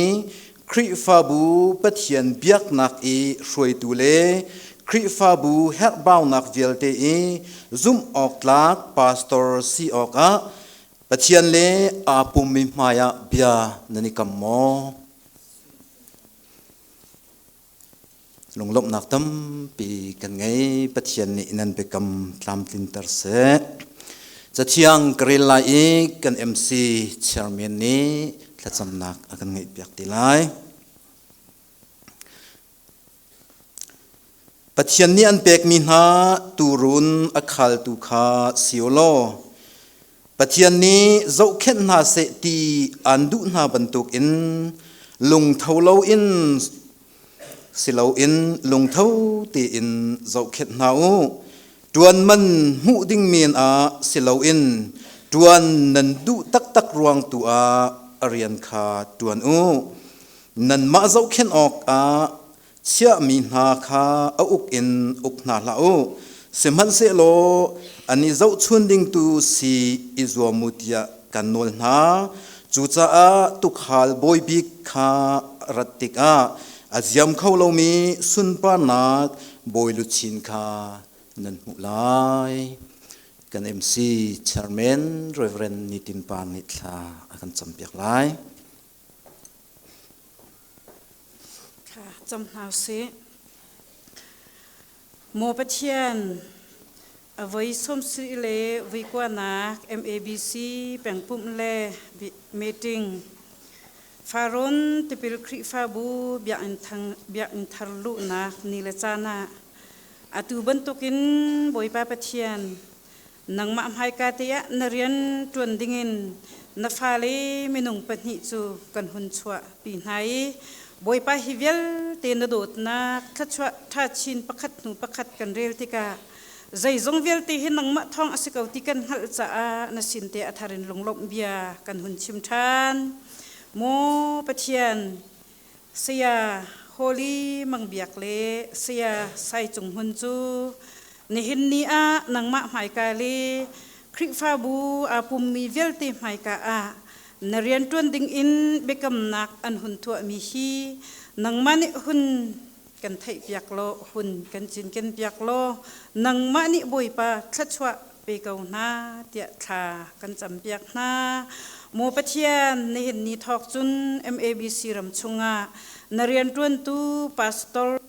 [SPEAKER 6] Khrihfabu Pathian biaknak i hruaitu le Khrihfabu herhbaunak vialte i zumh awktlak pastor si awkah Pathian le aa pummi hmaiah bia nan i kam maw? Lunglawmhnak tampi kan ngei. Pathian nih nan biakam tlamtlinter seh. Cathiang ka rel lai i kan MC chairman nih thlacamnak a kan ngeihpiak te lai. Pathian nih an pekmi hna tuurun a khaltu kha si u law Pathian nih zohkhenh hna seh ti aan duh hna bantukin lungtho loin si loin lungtho tein zohkhenh hna u. Ṭuan man hmuh ding men ah si loin ṭuan nan duh taktak ruang tu ah a rian kha ṭuan u. Nanmah zohkhenh awkah chiahmi hna kha a uk in uk hna hlah u. Sihmanhsehlaw an i zohchun ding tu si i zuam u tiah kan nawl hna. Cucaah tuukhal bawi bik kha rat tikah a ziam kho lomi sunparnak bawi luchin kha nan hmuh lai. Kan MC Chairman Reverend Nitin Pa nih thla a kan campiak lai.
[SPEAKER 7] Thla cam hna usih. Maw Pathian, a voi sawmsarih le voi kuanak MABC pengpumh le meeting Farrawn Tipil Khrihfabu biakinn thar luhnak ni le caan ah atu bantukin Bawipa Pathian Nangmah hmaika te ah na rian ṭuan dingin na fale minung pahnih cu kan hun chuah pi hna i Bawipa hi vialte na dawtnak thluachuah ṭha chin pakhat hnu pakhat kan rel tikah. Zeizong vialte hi nangmah thawng a si ko ti kan hngalh caah na sin te a thar in lunglawmh bia kan hun chim ṭhan. Maw Pathian, Saya Holy Mang Biak le Saya Sai Cung Hmun cu nihin ni ah nangmah hmaika le Khrihfabu aa pummi vialte hmaika ah na rianṭuan dingin biakamnak an hun tuahmi hi nangmah nih hun kan theihpiak law hun kan cinkenpiak law nangmah nih Bawipa thluachuah pe ko hna tiah thla kan campiak hna. Maw Pathian, nihin ni thawk cun MABC ram chungah na rianṭuantu pastor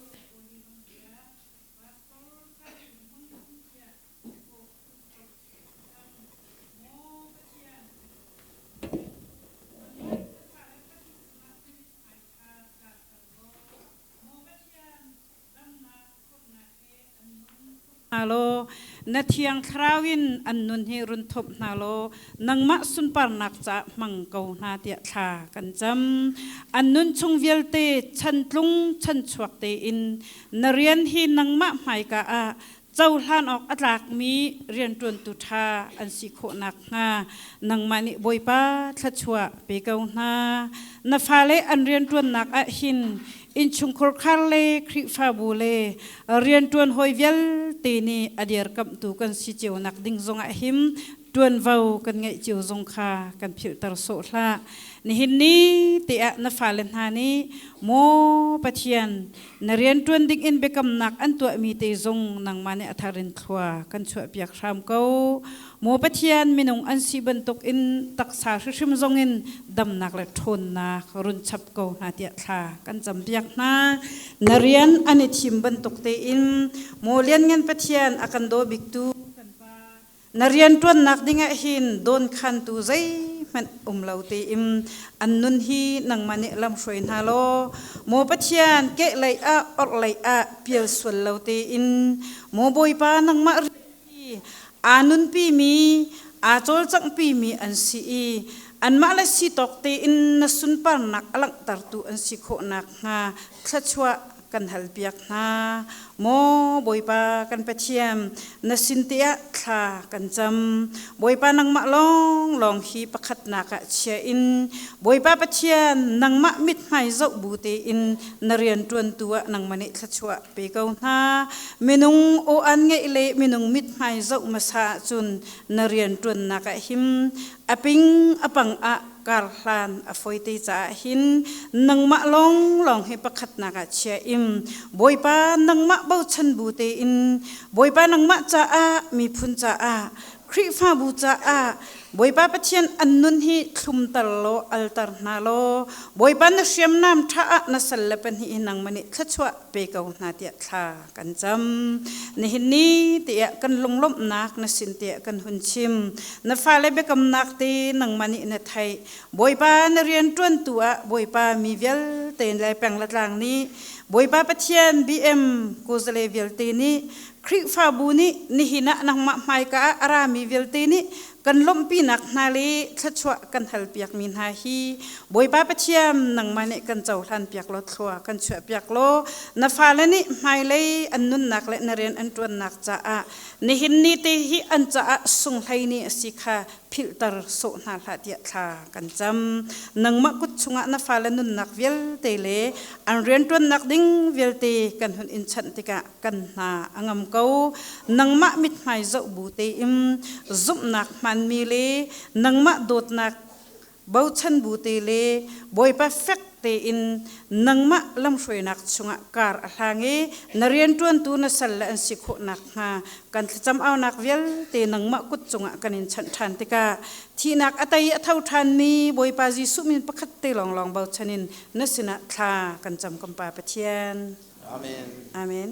[SPEAKER 7] hna law na thiang thlarau in an nun hi run thawp hna law nangmah sunparnak caah hmang ko hna tiah thla kan cam. An nun chung vialte chantlung chanchuak tein na rian hi nangmah hmaika ah cohlan awk a tlakmi rianṭuantu ṭha an si khawh nakhnga nangmah nih Bawipa thluachuah pe ko hna. Na fale an rianṭuannak ah hin innchungkhar khar le Khrihfabu le rianṭuan hawi vialte nih a dirkamhtu kan si cio nak ding zongah him ṭuanvo kan ngeih cio zong kha kan philhter sawh hlah. Nihin ni te ah na fale hna nih maw Pathian na rianṭuan ding in biakamnak an tuahmi te zong nangmah nih a thar in thlua kan chuahpiak hram ko. Maw Pathian minung an si bantuk in taksa hrihrim zong in damnak le ṭhawnnak run chap ko hna tiah thla kan campiak hna. Na rian an i thim bantuk tein maw lianngan Pathian a kan daw biktu kan Pa Na rianṭuannak dingah hin dawnkhantu zeihmanh um lo tein an nun hi nangmah nih lamhruai hna law, Maw Pathian, kehlei ah orhlei ah pial sual lo tein, Maw Bawipa, nangmah rian hi aa nunpimi, aa cawlcanghpimi an si i anmah le si tawk tein na sunparnak a langhtertu an si khawh nakhnga thluachuah kan halpiak hna. Maw Bawipa kan Pathian, na sin te ah thla kan cam. Bawipa nangmah lawnglawng hi pakhatnak ah chia in Bawipa Pathian nangmah mithmai zoh bu tein na rianṭuantu ah nangmah nih thluachuah pe ko hna. Minung aw an ngeih le minung mithmai zoh hmasa ahcun na rianṭuannak ah him a ping a pang ah karhlan a foite caah hin nangmah lawnglawng hi pakhatnak ah chia im Bawipa nangmah bochan bu tein Bawipa nangmah caah miphun caah Khrihfabu caah Bawipa Pathian an nun hi thlumter law alter hna law Bawipa na hriamnam ṭha ah na sal le pahnih hi nangmah nih thluachuah pe ko hna tiah thla kan cam. Nihin ni tiah kan lunglawmhnak na sin tiah kan hun chim. Na fale biakamnak te nangmah nih na theih. Bawipa na rian ṭuantu ah Bawipa mi vialte le peng le tlang nih Bawipa Pathian BM kuzale vialte nih Khrihfabu nih nihin ah nangmah hmaika ah a rami vialte nih kan lawmhpinak hna le thluachuah kan halpiakmi hna hi Bawipa Pathian nangmah nih kan cohlanpiak law thlua kan chuahpiak law na fale nih hmailei an nunnak le na rian an ṭuannak caah nihin ni te hi an caah sunghlei ni a si kha philhter sawh hna hlah tiah thla kan cam. Nangmah kut chungah na fale nunnak vialte le an rianṭuannak ding vialte kan hun in chanh tikah kan hna a ngam ko. Nangmah mithmai zoh bu tein zumhnak hmaanmi le nangmah dawtnak bochan bu te le Bawipa fek tein nangmah lamhruainak chungah kar a hlang i na rianṭuantu na sal le an si khawh nakhnga kan thlacam aunak vialte nangmah kut cungah kan in chanh ṭhan tikah thihnak a tei a tho ṭhanmi Bawipa Jesuh min pakhat te lawnglawng bochan in na sinah thla kan cam kan Pa Pathian.
[SPEAKER 5] Amen.
[SPEAKER 7] Amen.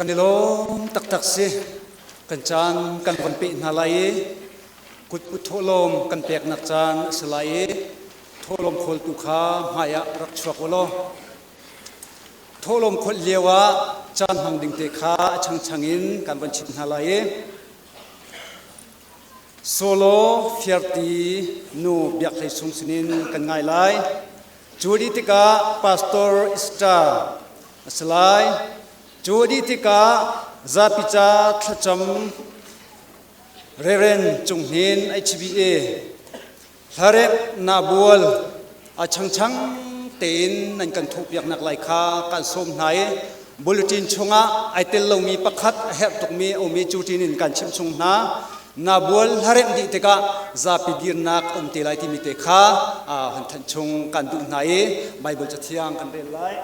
[SPEAKER 1] Kan i lawm taktak si. Kan caan kan von peh hna lai i kutput thawhlawm kan peknak caan a si lai i thawhlawm khawltu kha hmai ah rak chuak u law thawhlawm kholh lio ah caan hmang ding te kha a changchang in kan von chimh hna lai i Solo Fiarti nu Biak Hlei Sung sinin kan ngai lai. Cu dih tikah Pastor Star a si lai. Cu dih tikah zapi ca thlacam Reverend Cung Hnin HBA Hlarep Nabual a changchang tein nan kan thawhpiaknak lai kha kan sawm hna i bulletin chungah ai tel lomi pakhat a herh tukmi a um i cu tin in kan chimh chung hna. Nabual hlaremh dih tikah zapi dirnak um te lai timi te kha hon thanh chung kan duh hna i Baibal Cathiang kan rel lai.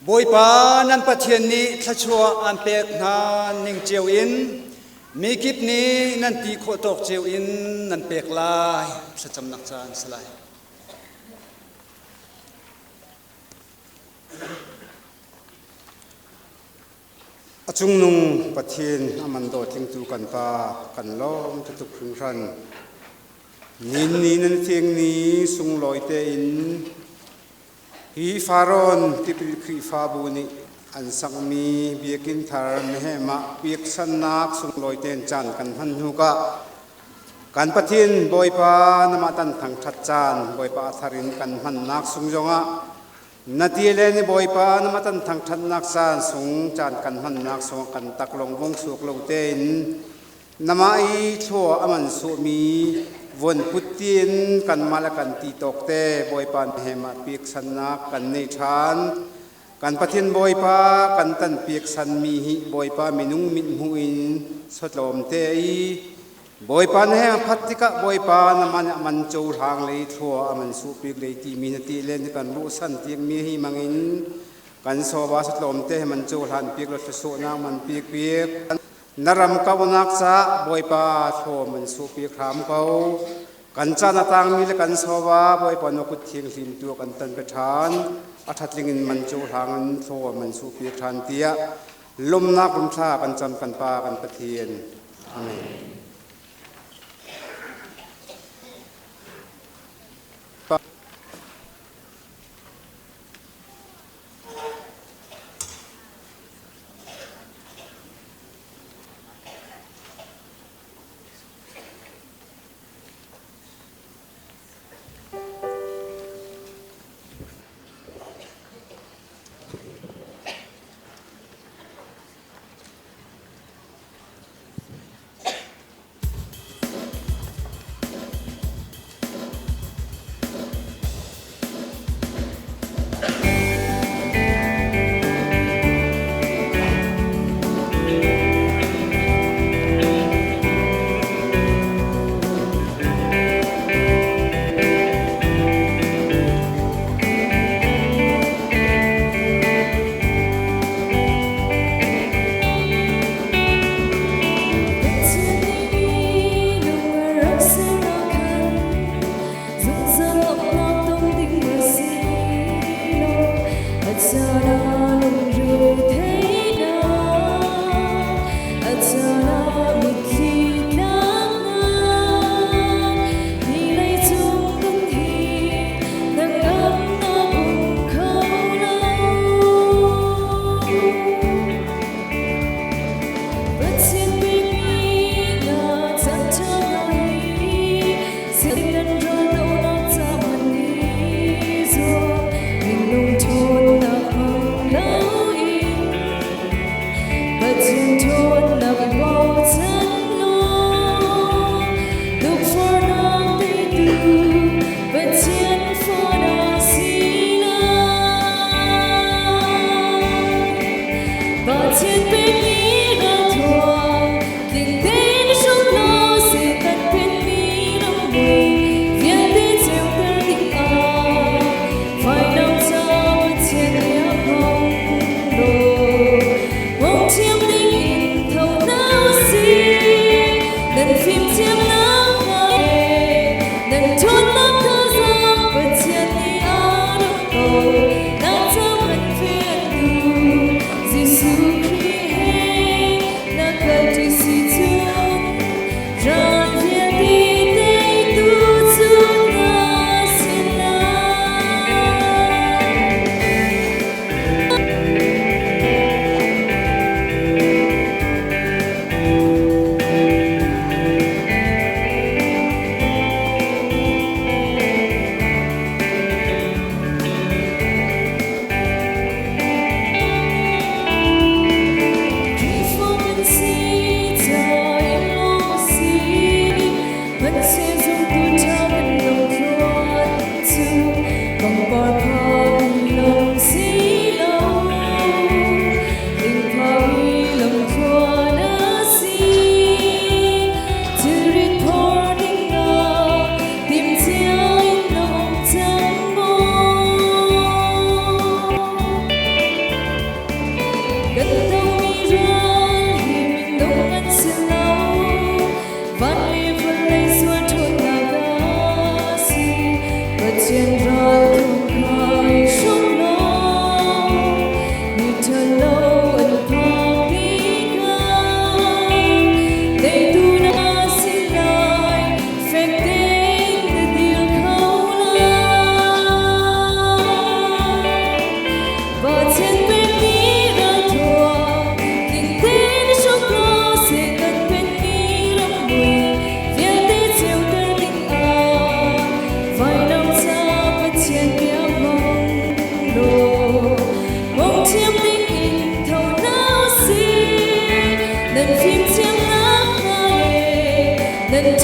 [SPEAKER 1] Bawipa nan Pathian nih thluachuah aan pek hna ning cio in mi kip nih nan ti khawh tawk cio in nan pek lai. Thlacamnak caan si lai.
[SPEAKER 2] A cungnung Pathian a man dawtlingtu kan Pa kan lawm tuk hringhran. Nin ni nan thiang ni sunglawi tein hi Farawn tipil Khrihfabu nih an sakmi biakinn thar mehemah peksannak sunglawi tein caan kan hman hnu ka kan Pathian Bawipa namah tan thangṭhat caan Bawipa a thar in kan hmannak sung zongah na ti le ni Bawipa namah tan thangṭhatnak caan sung caan kan hmannak sung kan taklong vung suk lo tein Namah i thlua a man suhmi von put tiin kanmah le kan ti tawk te Bawipa hem ah peksannak kan nei ṭhan. Kan Pathian Bawipa kan tan peksanmi hi Bawipa minung mithmuh in sotlawm te i Bawipa na heng phat tikah Bawipa na man a man cohlang lei thlua a man suh pik lei timi na ti le na kan ruhsan tiangmi hi mangin kan soba sotlawm te man cohlan pik lo thlusuhnak man pik pik. Na ram kauhnak caah Bawipa thlawm in suhpi hram ko. Kan caan a tangmi le kan sowa Bawipa na kut thianghlim tu kan tan pe ṭhan. A ṭhatling in man cu hlang in thlawm in suhpi ṭhan tiah lawmnak rumthla kan cam kan Pa kan Pathian. Amen.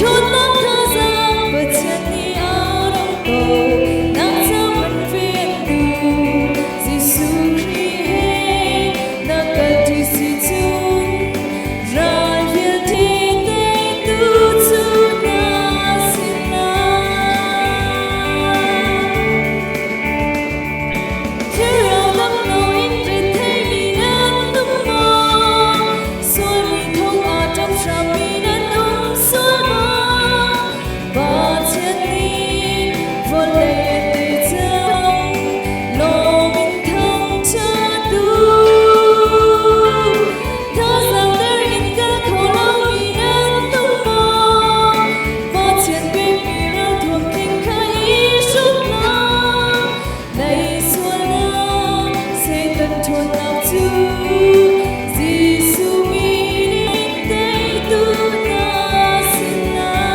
[SPEAKER 8] Ṭhawnnak thazaang Pathian nih a ro ko. Nang ca man ve an duh. Jesuh Khrih he na kalṭi si cun ral vialte teitu cu na si lai. Thlarau dam loin retheimi nan um maw? Sualmi thong ah ṭap hrammi nan um sual maw? Pathian nih vawlei a ti cang, lawm in thangṭhat u. Thazaang der in kal kho lomi nan um maw? Pathian pekmi ralthuam tling kha i hruk law, Lei sualnak Satan ṭhawnnak cu Jesuh min in teitu na si lai.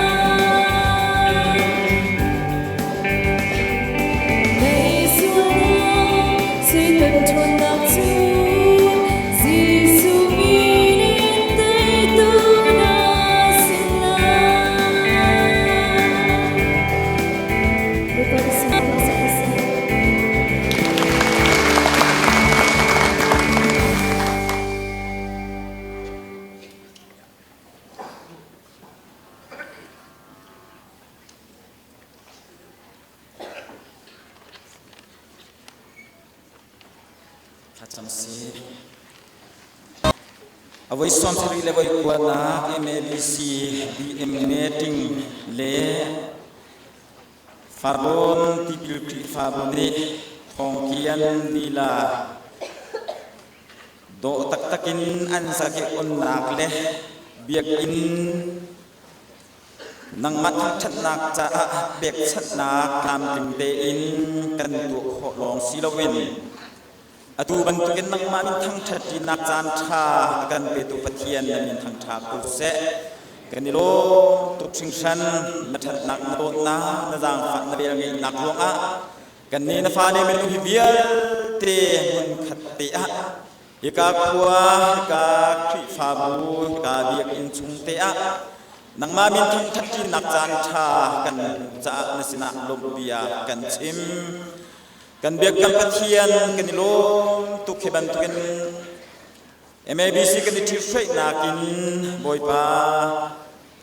[SPEAKER 8] Lei sualnak Satan ṭhawnnak cu Jesuh min in teitu na si lai. Bawipa na sinah sak ko seh.
[SPEAKER 9] Thlacam si. A voi 30 le voi kuanak MABC BM meeting le Farrawn tipil Khrihfabu nih thawngkian lila dawh taktak in an sak i onnak le biakinn nangmah thangṭhatnak caah pekchanhnak tlamtling tein kan tuah khawh lawng si loin atu bantukin nangmah min thangṭhatṭinak caan ṭha a kan petu Pathian na min thangṭha ko seh. Kan i lawm tuk hringhran. Na ṭhatnak, na dawtnak, na zaangfah, na velngeihnak ruangah kannih na fale minung hi vialte hmunkhat te ah hika khua, hika Khrihfabu, hika biakinn chung te ah nangmah min thangṭhatṭinak caan ṭha kan hmuh caah na sinah lawmhbia kan chim. Kan biakam Pathian kan i lawm tuk. Hi bantukin MABC kan i ṭhithruainak in Bawipa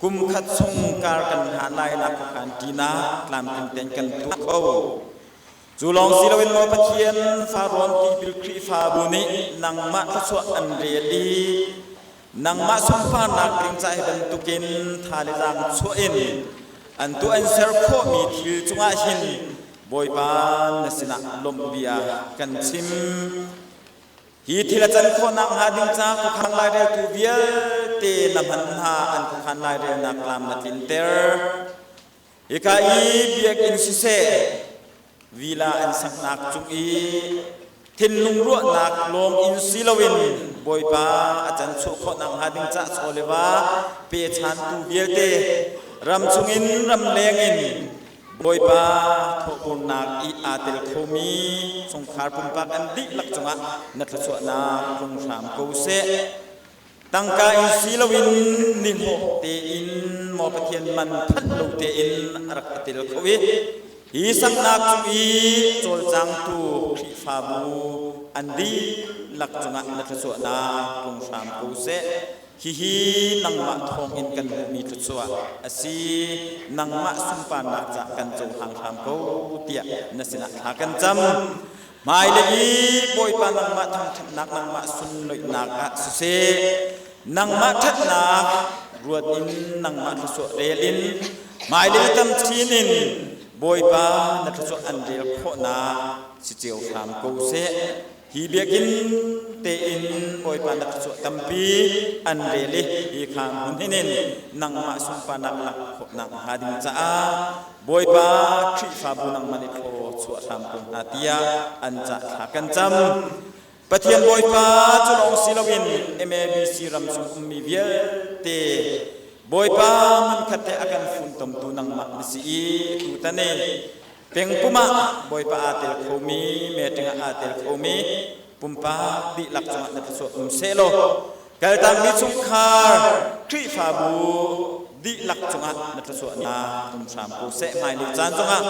[SPEAKER 9] kum khat chung kar kan hlan lai nak khuakhan ṭinak tlamtling tein kan tuah kho. Cu lawng si loin maw Pathian Farrawn tipil Khrihfabu nih nangmah thluachuah an rel i nangmah sunparnak ding ca hi bantukin tha le zaang chuah in an tuah an ser khawhmi thil cungah hin Bawipa na sinah lawmh bia kan chim. Hi thil a can khawhnak hnga ding ca khuakhan laireltu vialte na hman hna, an khuakhan lairelnak lam na tlinter. Hika i biakinn siseh, vila an saknak cung i thinlung ruahnak lawng in si loin Bawipa a can chuah khawhnak hnga ding ca chaw le va pechantu vialte ram chungin ram leng in Bawipa thawhpurnak i aa tel khomi chungkhar pumpak an dihlak cungah na thluachuahnak tlung hram ko seh. Tangka in si loin nihlawh tein maw Pathian man phanh lo tein a rak i tel kho i hi saknak cung i cawlcangtu Khrihfabu an dihlak cungah na thluachuahnak tlung hram ko seh. Hihi nangmah thawngin kan hmuhmi thluachuah a si. Nangmah sunparnak cah kan cohlang hram ko tiah na sinah thla kan cam. Hmailei i Bawipa nangmah thangṭhatnak, nangmah sunloihnak ah siseh, nangmah ṭhatnak ruat in nangmah thluachuah rel in hmailei tam chin in Bawipa na thluachuah an rel khawhnak si cio hram ko seh. Hi biakinn tein Bawipa na thluachuah tampi an rel i hi kha hmun hin in nangmah sunparnak lak khawhnak hnga ding caah Bawipa Khrihfabu nangmah nih thlaw chuah hram ko hna tiah an cah thla kan cam. Pathian Bawipa cu lawng si loin MABC ram chung ummi vialte Bawipa hmunkhat te a kan funtomtu nangmah na si i tutan i Pengpum ah Bawipa aa tel khomi, meeting ah aa tel khomi pumpak dihlak cungah na thluachuah um sehlaw kaltakmi chungkhar Khrihfabu Dihlak cungah na thluachuahnak um hram ko seh. Hmailei caan zongah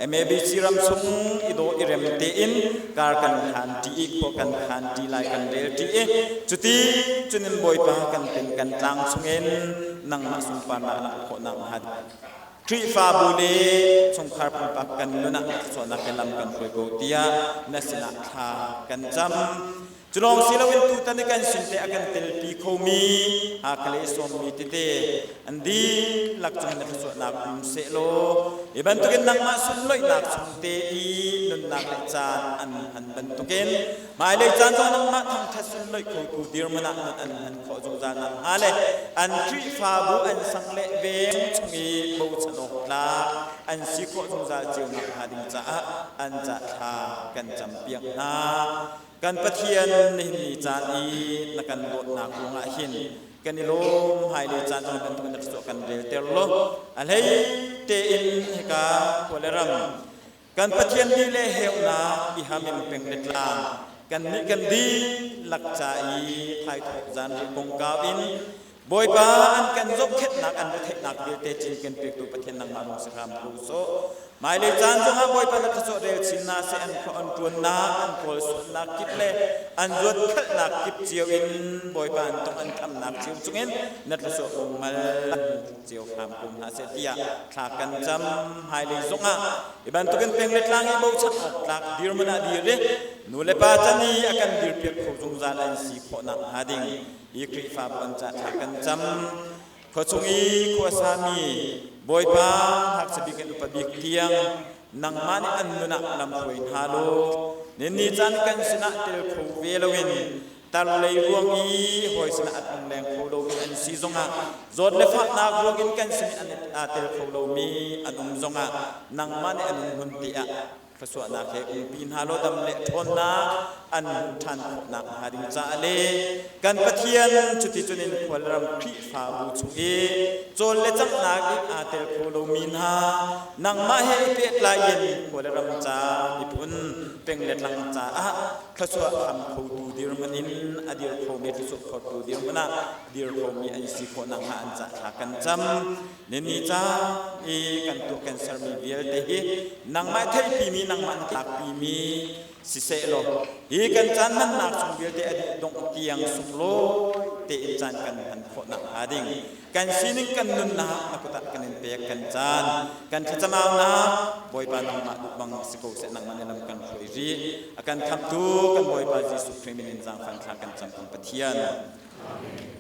[SPEAKER 9] MABC ram chung i dawh i rem tein kar kan khan ṭi i khua kan khan ṭi lai kan rel ṭi i cuti cunin Bawipa kan peng kan tlang chungin nangmah sunparnak langh khawhnak hnga Khrihfabu le chungkhar pumpak kan nun ah thluachuahnak he lam kan hruai ko tiah na sinah thla kan cam. Culawng si loin tutan i kan sin te a kan telpi khomi Hakha sawmmi tete an dihlak cung na thluachuahnak um sehlaw hi bantukin nangmah sunloihnak chung te i nunnak le caan an hman bantukin hmailei caan zong nangmah thangṭhat sunloih khotu dirhmun ah nun an hman khawh zungzal nakhnga le an Khrihfabu an sang le veng chung i bochan awk tlak an si khawh zungzal cio nakhnga ding caah an ca thla kan campiak hna. Kan Pathian nihin ni caan i na kan dawtnak ruangah hin kan i lawm. Hmailei caan zong bantuk in na thluachuah kan relter law a hlei tein hika khua le ram kan Pathian ni le heunak i hamin peng le tlang kan nih kan dihlak ca i thaithawk zanriah kongkau in Bawipa an kan zohkhenhnak an retheihnak vialte cinken pektu Pathian nangmah lawng si hram ko sawh. Hmailei caan zongah Bawipa na thluachuah rel chin hna seh. An khua an ṭuannak, an kawl sualnak kip le an zuatkhalhnak kip cio in Bawipa an tong an thamnak cio cungin na thluachuah bungmal cio hram ko hna seh tiah thla kan cam. Hmailei zongah hi bantukin peng le tlang i bochan awk tlak dirhmun ah dir i nu le pa can i a kan dirpiak kho zungzal an si khawhnak hnga ding hi Khrihfabu an ca thla kan cam. Khuachung i khuasami Bawipa ngakchia bik in upa bik tiang nangmah nih an nun ah lamhruai hna law ni caan kan sinah tel kho ve loin tar lei ruang i hawi sinah an um leng kho lomi an si zongah, zawt le fahnak ruang in kan sin an aa tel kho lomi an um zongah, nangmah nih an um hmun te ah thluachuahnak he umpi hna law dam le ṭhawnnak an hmuh ṭhan khawhnak hnga ding caah le kan Pathian cuticun in khualram Khrihfabu chung i cawl le canghnak i aa tel kho lomi hna nangmah he i pehtlai in khua le ram ca, miphun peng le tlang caah thluachuah ham khotu dirhmun in a dir khomi, thluachuah khotu dirhmun ah dir khomi an si khawh nakhnga an ca thla kan cam. Nini ca i kan tuah kan sermi vialte hi nangmah theihpimi, nangmah na tlakpimi siseh law hi kan caan hmannak chung vialte a dih dongh tiang sunglawi tein caan kan hman khawh nakhnga ding kan sining kan nunnak na kut ah kan in pek. Kan caan kan thlacamaunak Bawipa nangmah duh bang si ko seh. Nangmah nih lam kan hruai rih. A kan khamhtu kan Bawipa Jesuh Khrih min in zaangfan thla kan cam kan Pathian. Amen.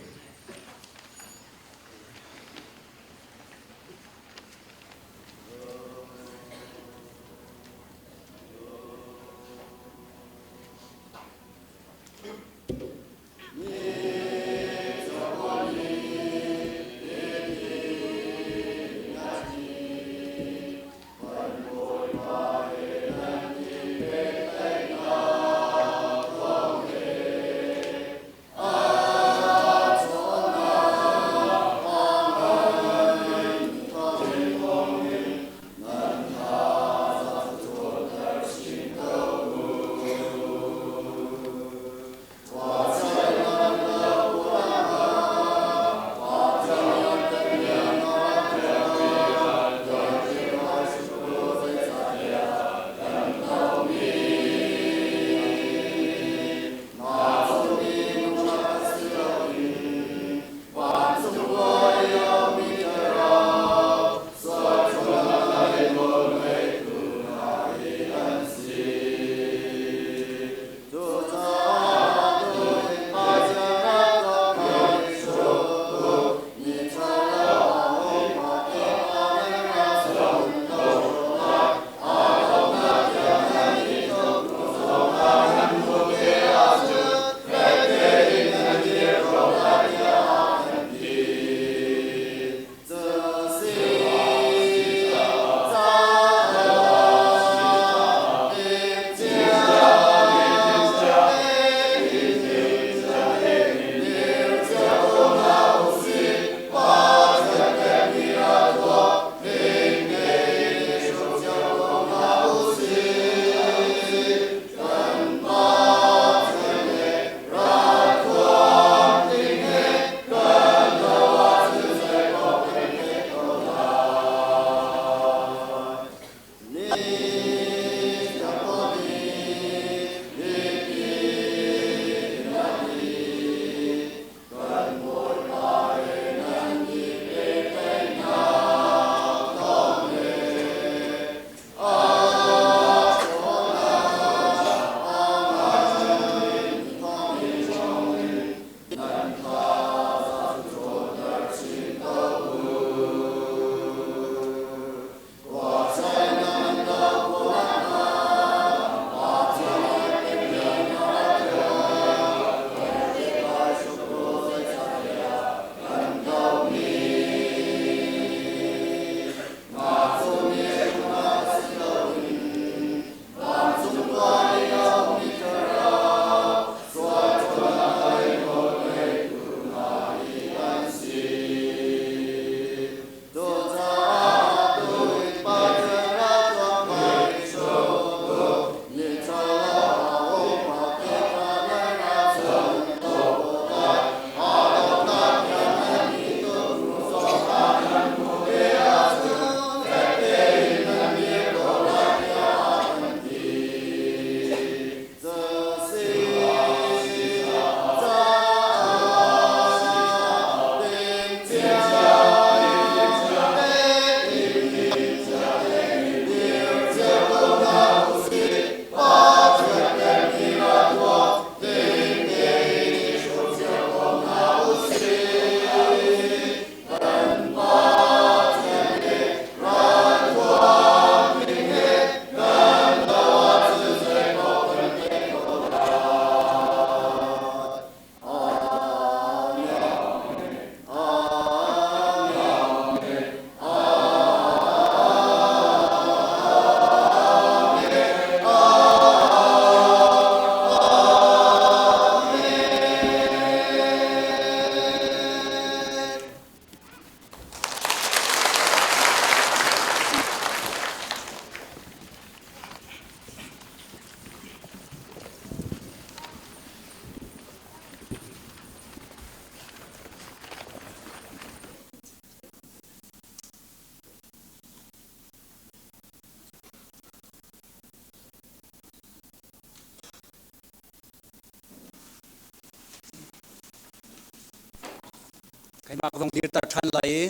[SPEAKER 1] Keimah ka vong dirter ṭhan lai i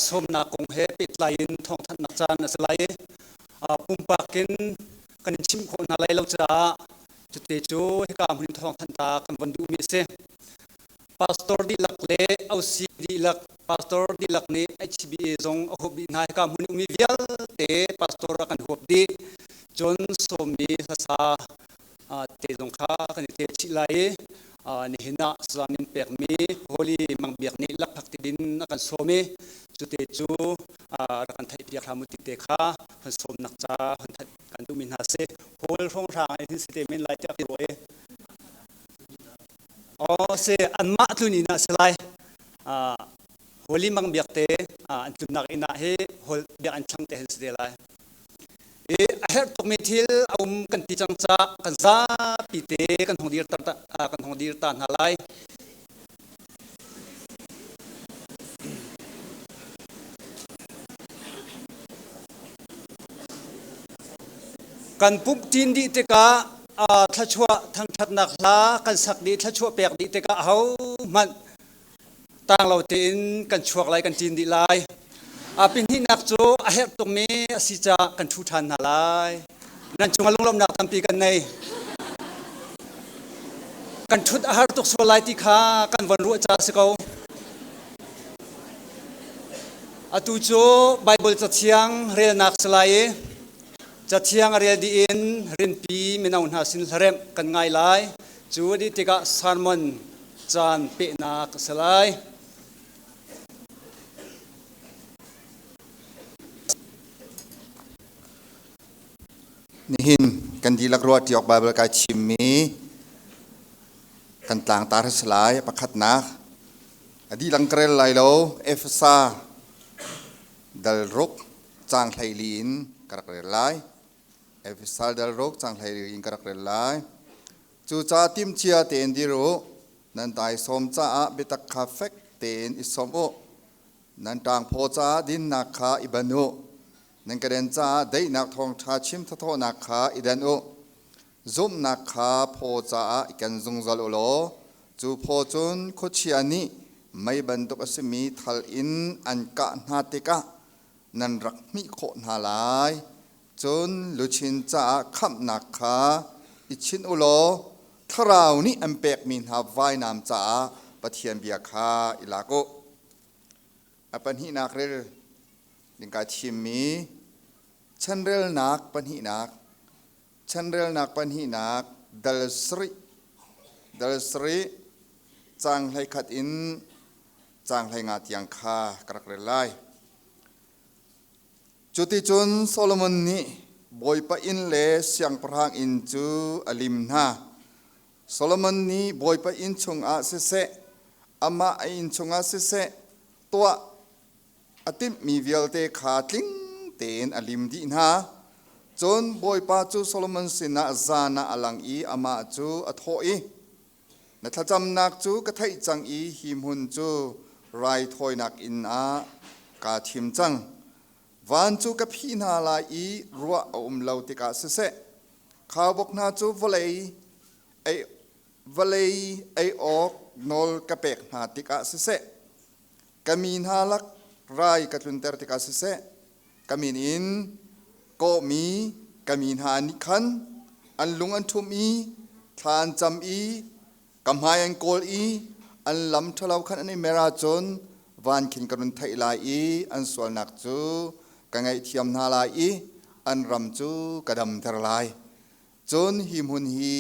[SPEAKER 1] sawmnak kong he pehtlai in thawngthanhnak caan a si lai i pumpak in kan in chimh khawh hna lai lo caah cute cu hika hmun in thawngthanh ta kan von duhmi a si. Pastor dihlak le OC dihlak, pastor dihlak nih HBA zong a huap dih hna. Hika hmun i ummi vialte pastor a kan huap dih. Cun sawmmi hlasa te zong kha kan i tel chih lai i nihin ah sazamin pekmi Holy Mang Biak nih lakphak tidin a kan sawm i cute cu rak kan theihpiak hlah mu ti te kha kan sawmnak ca kan theih kan duhmi hna si. Hall hrawnghrang in hin si te men lai tiah ka ruah i Aw si anmah tlun inn ah si lai. Holy Mang Biak te an tlunnak inn ah hi hol biak an thlang te hin si te lai. I a herh tukmi thil a um kan ti cang ca kan zapi te kan hong dir ta kan hong dir ta hna lai. Kan pumh ṭin dih tikah thluachuah thangṭhatnak hla kan sak dih thluachuah pek dih tikah ahohmanh tang lo tein kan chuak lai kan ṭin dih lai. A pihnihnak cu a herh tukmi a si caah kan ṭhu ṭhan hna lai. Nan cungah lunglawmhnak tampi kan nei. Kan ṭhut a har tuk sual lai ti kha kan von ruah caah a si ko. Atu cu Baibal Cathiang relnak si lai i Cathiang a rel dih in rinpi mino hna sin hlaremh kan ngai lai. Cu a dih tikah sermon caan pehnak a si lai.
[SPEAKER 10] Nihin kan dihlak ruah ṭi awk Baibal kai thimmi kan tlangtar a si lai. Pakhatnak, a dihlak ka rel lai lo. Efesa dal ruk caang 14 in ka rak rel lai. Efesa dal ruk caang 14 in ka rak rel lai. Cucaah timhcia tein dir u. Nan taisawm caah biatak kha fek tein i sawmh u. Nan ṭangphaw caah dinnak kha i ban u. Nan keden caah daihnak thawngṭha chim thathawhnak kha i danh u. Zumhnak kha phaw caah i ken zungzal u law cu phaw cun khuachia nih mei bantuk a simi thal in an kah hna tikah nan rak hmih khawh hna lai. Cun luchin caah khamhnak kha i chinh u law Thlarau nih an pekmi hna vainam caah Pathian bia kha i lak u. A pahnihnak rel ding kai thimmi chanrelnak pahnihnak chanrelnak pahnihnak dal sarih dal sarih caang 11 in caang 15 tiang kha ka rak rel lai. Cuticun Solomon nih Bawipa inn le siangpahrang inn cu a lim hna. Solomon nih Bawipa inn chungah siseh, amah a inn chungah siseh, tuah a timhmi vialte kha tling tein a lim dih hna. Cun Bawipa cu Solomon sinah zan ah a lang i amah cu a thawh i, Na thlacamnak cu ka theih cang i hi hmun cu raithawinak inn ah kaa thim cang. Van cu ka phih hna lai i ruah a um lo tikah siseh, khaubawk hna cu vawlei ei, vawlei ei awk nawl ka pek hna tikah siseh, ka mi hna lak rai ka tlunter tikah siseh, ka min in kawhmi ka mi hna nih khan an lung an ṭhumh i thla an cam i ka hmai an kawl i an lam ṭhalo khan an i mer ahcun van khin ka run theih lai i an sualnak cu ka ngaihthiam hna lai i an ram cu ka damter lai. Cun hi hmun hi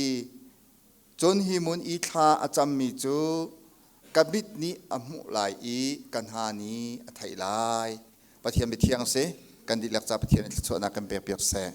[SPEAKER 10] cun hi hmun i thla a cammi cu ka mit nih a hmuh lai i ka hna nih a theih lai. Pathian biathiang si kan dihlak ca Pathian thluachuahnak kan pekpiak seh.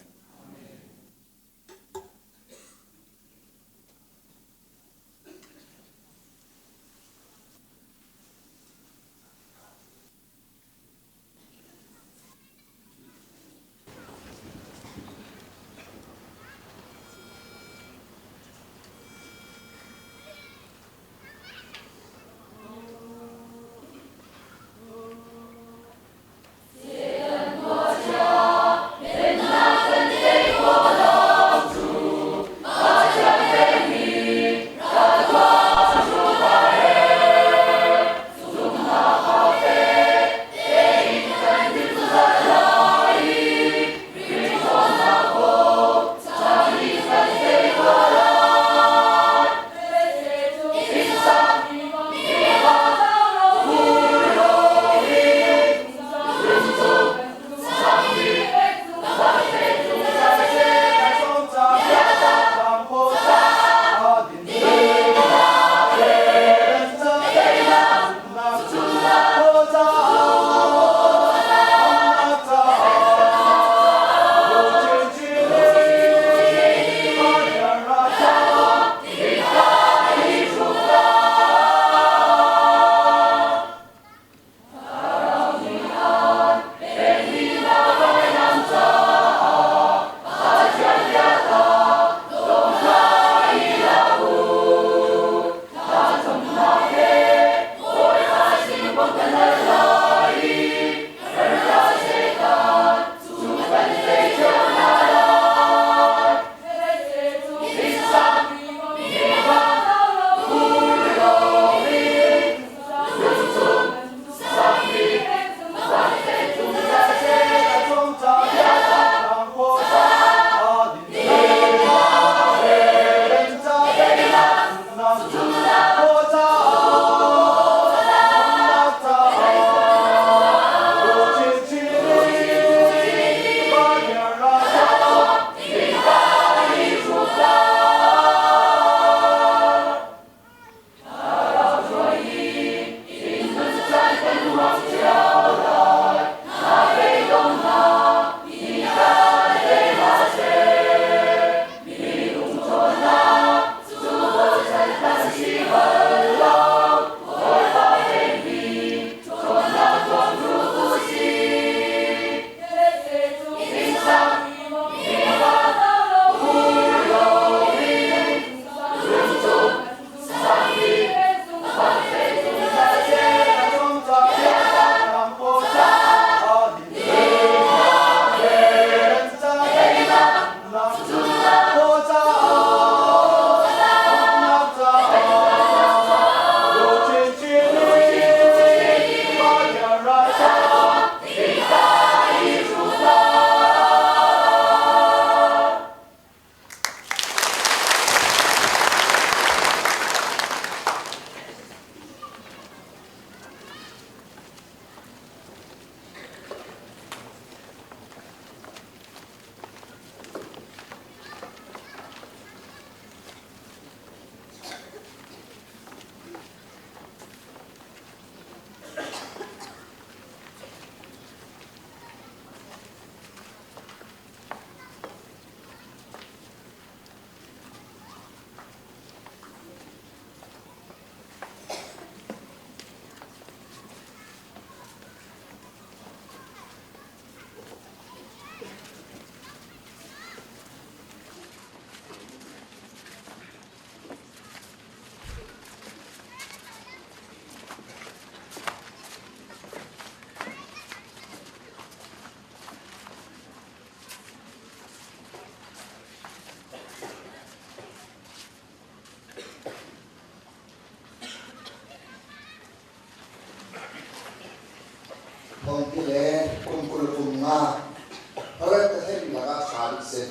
[SPEAKER 10] Hlaremh ka theihmi lakah ṭha bik si.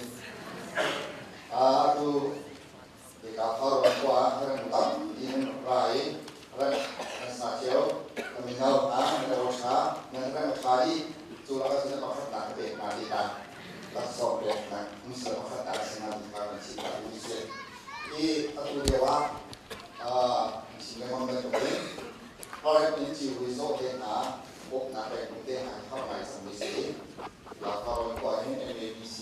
[SPEAKER 10] Atu hika Farrawn khua ah hlaremh tampi nan rak ra i remh nan sa cio. Ka mino hna nan aw ṭha, nan remh a ṭha dih. Cu lakah cun pakhatnak ka pek hna tikah laksawng peknak hmuhsel pakhatnak a si hnga ti kha kan chim ta duh si. Hi atu lio ah an chim lengmang bantukin hlaremh in civui zawh te hna bawmhnak pekmi te hna hi har ngai cangmi si. Farrawn khua hin MABC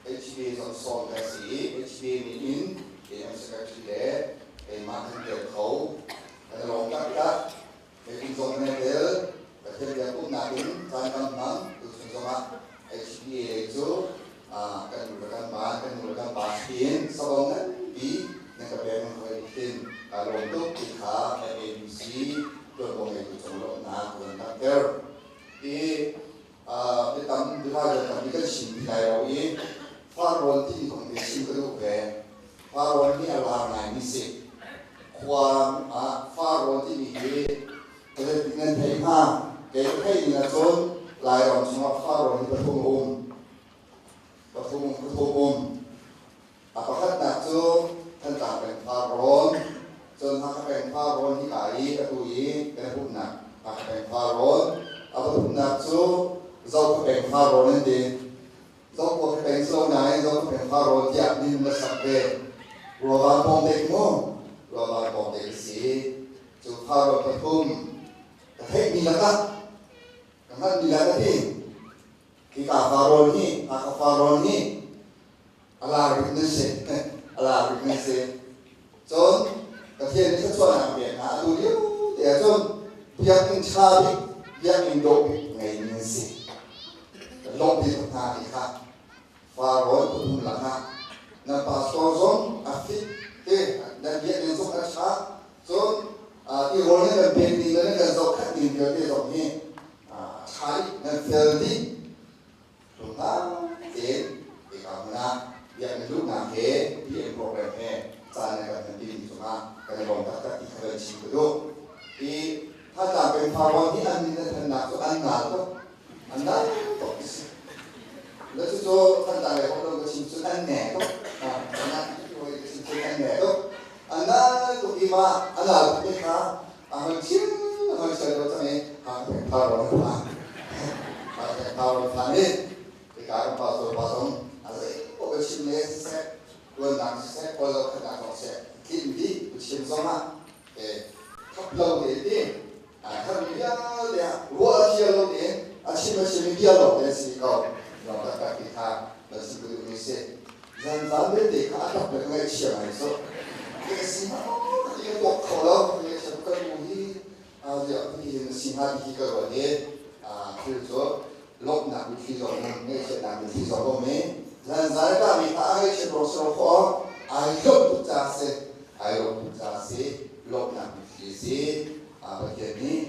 [SPEAKER 10] HBA zong sawm ka si i HBA min in AM Secretary le keimah kan tel kho. Kan i lawm taktak. Meeting zong kan i tel. Pathian bia pumhnak in caan kan hmang. Tuchun zongah HBA lei cu kan nu le kan pa, kan nu le kan pa tiin sabong nganpi nan ka pek nan ka hin kaa lawm tuk ti kha MABC tuanvo ngeitu cung lawmhnak ka van langhter. Hi biatam biahla tampi kan chim ti lai lo i Farrawn timi kong te chim ka duh ve. Farrawn hi a lar ngaimi si. Khua ah Farrawn timi hi zeitin nan theih hnga? Kei ka theih ning ahcun Lairam chungah Farrawn hi pathum a um. Pathum pathum um. A pakhatnak cu Thantlang peng Farrawn, cun Hakha peng Farrawn hika i atu i kan pumhnak Hakha peng Farrawn. A pathumnak cu Zokhua peng Farrawn an ti. Zokhua peng si lo nain Zokhua peng Farrawn tiah min na sak ve. Ruavan pawng te mu, Ruavan pawng te ka si. Cu Farrawn pathum ka theihmi lakah ka hngalhmi lakah ti hika Farrawn hi Hakha Farrawn hi a lar bik nan si a lar bik nan si cun Pathian nih thluachuahnak a pek hna atu lio te ah cun biakinn ṭha bik biakinn dawh bik ngeimi nan si lawmhpi tuk hna ti kha Farawl pathum lakah nan pastor zong a fit te nan biakinn zong a ṭha cun tirawl nan kan pek ning le nan kan zohkhenh ning vialte zong hi a ṭha i nan fel dih. Lungtak tein hika hmun ah biakinn luhnak he PM program he caan le kan hman timi cungah kan i lawm taktak ti kha kan chim ka duh. Hi Thantlang peng Farrawn hi an min an thannak cu an nal tuk. An nal tuk ti si. Le cucu Thantlang lei holh ka chim cun an ne tuk. An ka chim cun an ne tuk. An nal tuk i mah a nal tuk mi kha a hoi thil a hoi sel lo cang i Hakha peng Farrawn an phan. Hakha peng Farrawn phan i hika kan pastor pa zong a zeipaoh ka chim le siseh tuannak siseh kawl zohkhenhnak zong siseh tlinh dih ka chim zong ah thap lo te ti herhmi vialte ah ruah a thial lo tein a chim a chim i bia lawng te si ko lawng taktak ti kha kan si ka duhmi si. Zanzan belte kha a ṭap le ka ngaihchia ngai cu. Ka si hnga ka ti ka tuak kho lo. Ka ngaihchia ka nu hi ziah hitin na si hnga ti hi ka ruat i thil cu lawmhnak mitthli zong um ngaihchiatnak mitthli zong um i zanzan a ṭahmi kha a ngaihchiat ruang si lo khawh ai lawmh tuk caah si ai lawmh tuk caah si lawmhnak mitthli si. Pathian nih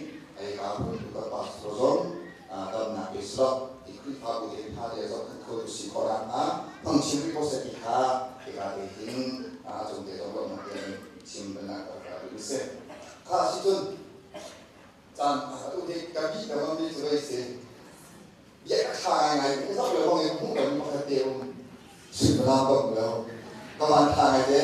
[SPEAKER 10] ei ka hmutu ka pastor zong damnak pe sawh i Khrihfabu te tha te zohkhenh kho tu si khawh nakhnga phungchim rih ko seh ti kha hika te hin a cung te zong lawmhnak te chim bannak ka ka duh si. Kha si cun caan atu hi ka bi ka mi cu vei si bia ka tha ngai ngai ka zoh le bang in hmuh lo pakhat te um suimilam bang lo ka van tha ngai te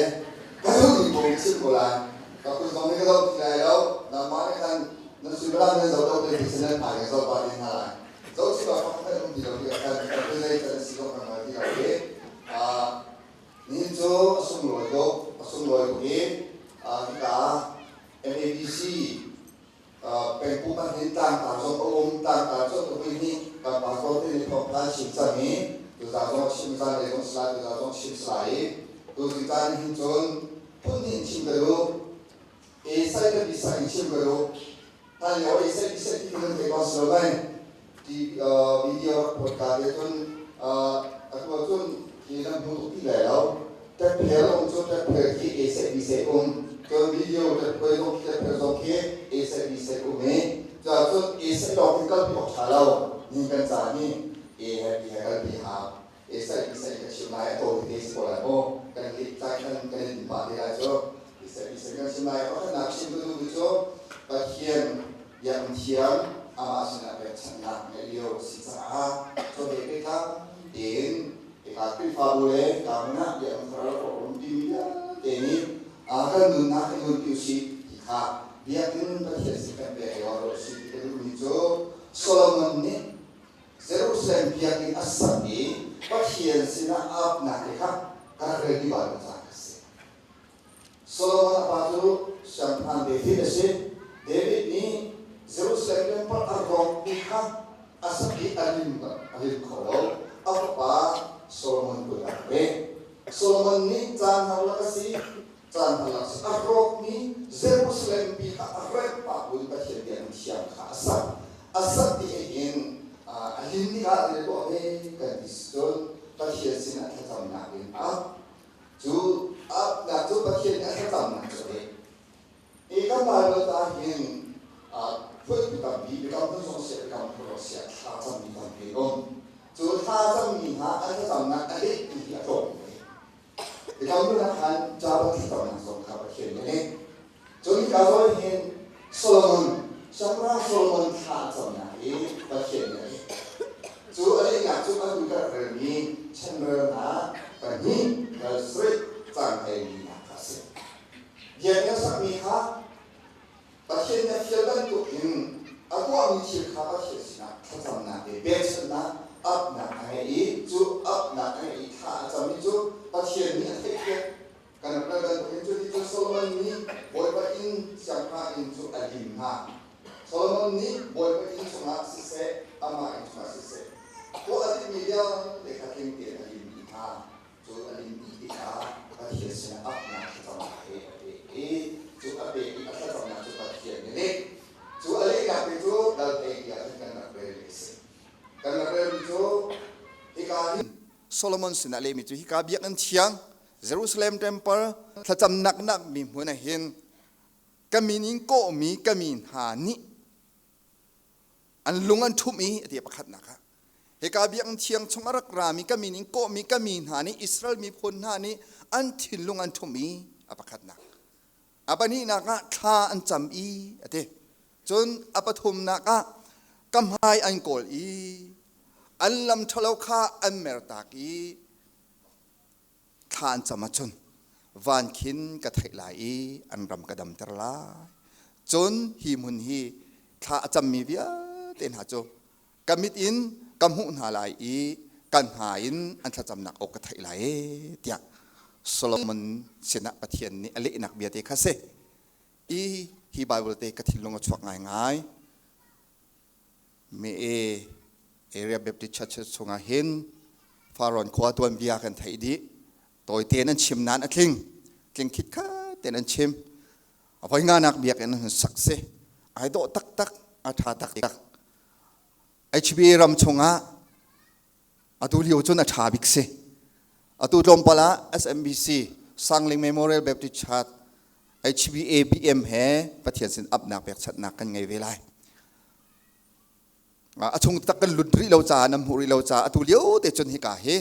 [SPEAKER 10] ka duh mi bung chim ko lai ka kun zong nih ka zoh ti lai lo nangmah nih khan. Nan suimilam nan zoh lo te ti si nan hmai kan zoh pah te hna lai. Zoh chih bak pakhat um ti lo ti kan kan zei can si zong kan hngal ti lo i nihin cu a sunglawi tuk a sunglawi tuk i hika MABC pengpu pahnih tlangtar zong a um. Tlangtar cu tupui nih kan pastor te nih thawngtha chim cang i tuzaan zong chim zan lei zong si lai, tuzaan zong chim si lai i tuzing caan hin cun phun hnih in chim ka duh. A sai le B sai in chim ka duh. Hlan lio A sai B sai ti nan thei ko si lo mei? Ti video rak phot ka te cun atu ahcun hi nan hmu tuk ti lai lo. Ṭetphel um cu ṭetphel khi A seh B seh um. Cun video ṭetphuai zong khi ṭetphel zong khi A seh B seh um i cuahcun A seh lawng khi kalpi awk ṭha lo. Ni kan ca hi A he B he kalpi hau. A seh B seh ka chim lai a tawi te si ko lai mu. Kan lih cai kan kan in pah te lai cu. A seh B seh kan chim lai. Pakhatnak chim ka duhmi cu Pathian biakinn thiang amah sinah pekchanhnak ngeih lio a si caah cu he pehtlai tein hika Khrihfabu le hika hmun ah biakinn thar a rak um timi vialte nih kan nunnak i nunpi usih ti kha biakinn Pathian sin kan pek lio ah ruah usih ti ka duhmi cu Solomon nih Jerusalem biakinn a sak i Pathian sinah a apnak te kha ka rak rel dih bal caah a si. Solomon a pa cu siangpahrang David a si. David nih Jerusalem temple a rawkmi kha a sak i a lim a lim kho lo. A fapa Solomon kut ah a pek. Solomon nih caan harlak a si, caan harlak a si. A rawkmi Jerusalem pi kha a remh pah buin Pathian biakinn thiang kha a sak. A sak ti in a lim tikah zei tuah ve kan ti si cun Pathian sinah thlacamnak in a Cu apnak cu Pathian nih a thlacamnak cu a leh. Hi kan Baibal ta hin phun tampi, biakam phun zong siah, biakam phun zong siah thlacammi tampi an um. Cu thlacammi hna an thlacamnak a leh ti hi a tlawm ve. Biakam phun ah khan Jabez thlacamnak zong kha Pathian nih a leh. Cun hika zawn hin Solomon, Siangpahrang Solomon thla a camnak i Pathian nih a leh. Cu a lehnak cu atu ka rak relmi chanrelnak pahnih dal sarih cang 14nak kha a si. Biakinn a sakmi kha Pathian nih a fial bantukin a tuahmi thil kha Pathian sinah thlacamnak le pekchanhnak apnak a ngei i cu apnak a ngei i thla a cammi cu Pathian nih a theihpiak. Kan rak rel bantukin cu ti cun Solomon nih Bawipa inn siangpahrang inn cu a lim hna. Solomon nih Bawipa inn chungah siseh, amah inn chungah siseh, tuah a timhmi vialte kha tling tein a lim dih hna. Cu a lim dih tikah Pathian sinah apnak thlacamnak he a pek i cu a pek i a thlacamnak cu Pathian nih a leh. Cu a lehnak te cu dal hlei tiah cun kan rak rel i a si. Kan rak relmi cu hika hi
[SPEAKER 11] Solomon sinah lehmi cu hika biakinn thiang Jerusalem temple thlacamnak nak mi hmun ah hin ka min in kawhmi ka mi hna nih an lung an ṭhumh i a ti pakhatnak ah hika biakinn thiang chung a rak rami ka min in kawhmi ka mi hna nih Israel miphun hna nih an thinlung an ṭhumh i a pakhatnak a pahnihnak ah thla an cam i a ti cun a pathumnak ah ka hmai an kawl i an lam ṭhalo kha an mertak i thla an cam ahcun van khin ka theih lai i an ram ka damter lai. Cun hi hmun hi thla a cammi vialte hna cu ka mit in ka hmuh hna lai i ka hna in an thlacamnak aw ka theih lai tiah Solomon sinah Pathian nih a lehnak bia te kha si. I hi Bible te ka thinlung a chuak ngaingai. Me Area Baptist Church chungah hin Farrawn khua tuanbia kan theih dih. Tawi tein an chim nain a tling. Tling khit kha tein an chim. A voi nganak biakinn an hun sak si. Ai dawh taktak, a ṭha taktak. HBA ram chungah atu lio cun a ṭha bik si. Atu tlawmpal ah SMBC Sangling Memorial Baptist Church HBABM he Pathian sin apnak pekchanhnak kan ngei ve lai. A chung tak kan lut rih lo caah nan hmuh rih lo caah atu lio te cun hika hi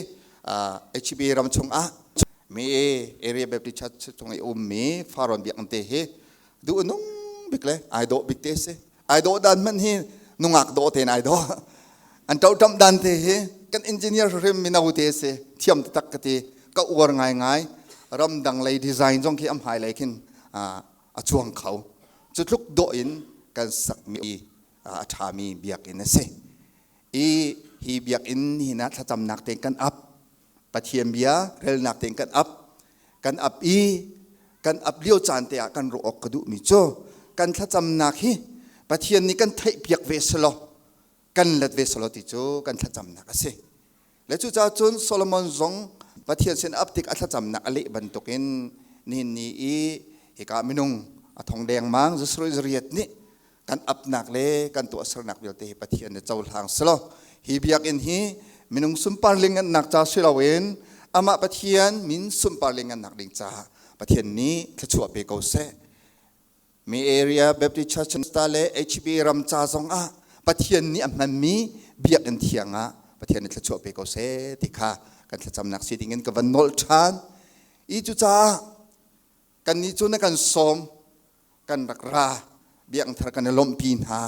[SPEAKER 11] HBA ram chungah mi Area Baptist Church chung i ummi Farrawn biakinn te hi duh nung bik le ai dawh bik te si. Ai dawh dan hmanh hi nungak dawh tein ai dawh. An ṭohṭamh dan te hi kan engineer hrim mino te si thiam taktak ka ti ka uar ngaingai ramdang lei design zong khi am hmailei khin a cuang kho cu tluk dawh in kan sakmi a ṭhami biakinn a si. I hi biakinn hi na thlacamnak tein kan ap. Pathian bia relnak tein kan ap. Kan ap i kan ap lio caan te ah kan ruah awk ka duhmi cu kan thlacamnak hi Pathian nih kan theihpiak ve selaw kan let ve selaw ti cu kan thlacamnak a si. Le cucaah cun Solomon zong Pathian sin ap tik a thlacamnak a leh bantukin nihin ni i hika minung a thong dengmang zasarih zariat nih kan apnak le kan tuahsernak vialte hi Pathian nih cohlang selaw hi biakinn hi minung sunpar lingannak ca si loin amah Pathian min sunpar lingannak ding caah Pathian nih thluachuah pe ko seh. Mi Area Baptist Church ta le HB ram ca zong ah Pathian nih a hmanmi biakinn thiang ah Pathian nih thluachuah pe ko seh ti kha kan thlacamnak si ding in ka van nolh ṭhan. I cucaah kannih cu na kan sawm kan rak ra biakinn thar kan i lawmhpi hna.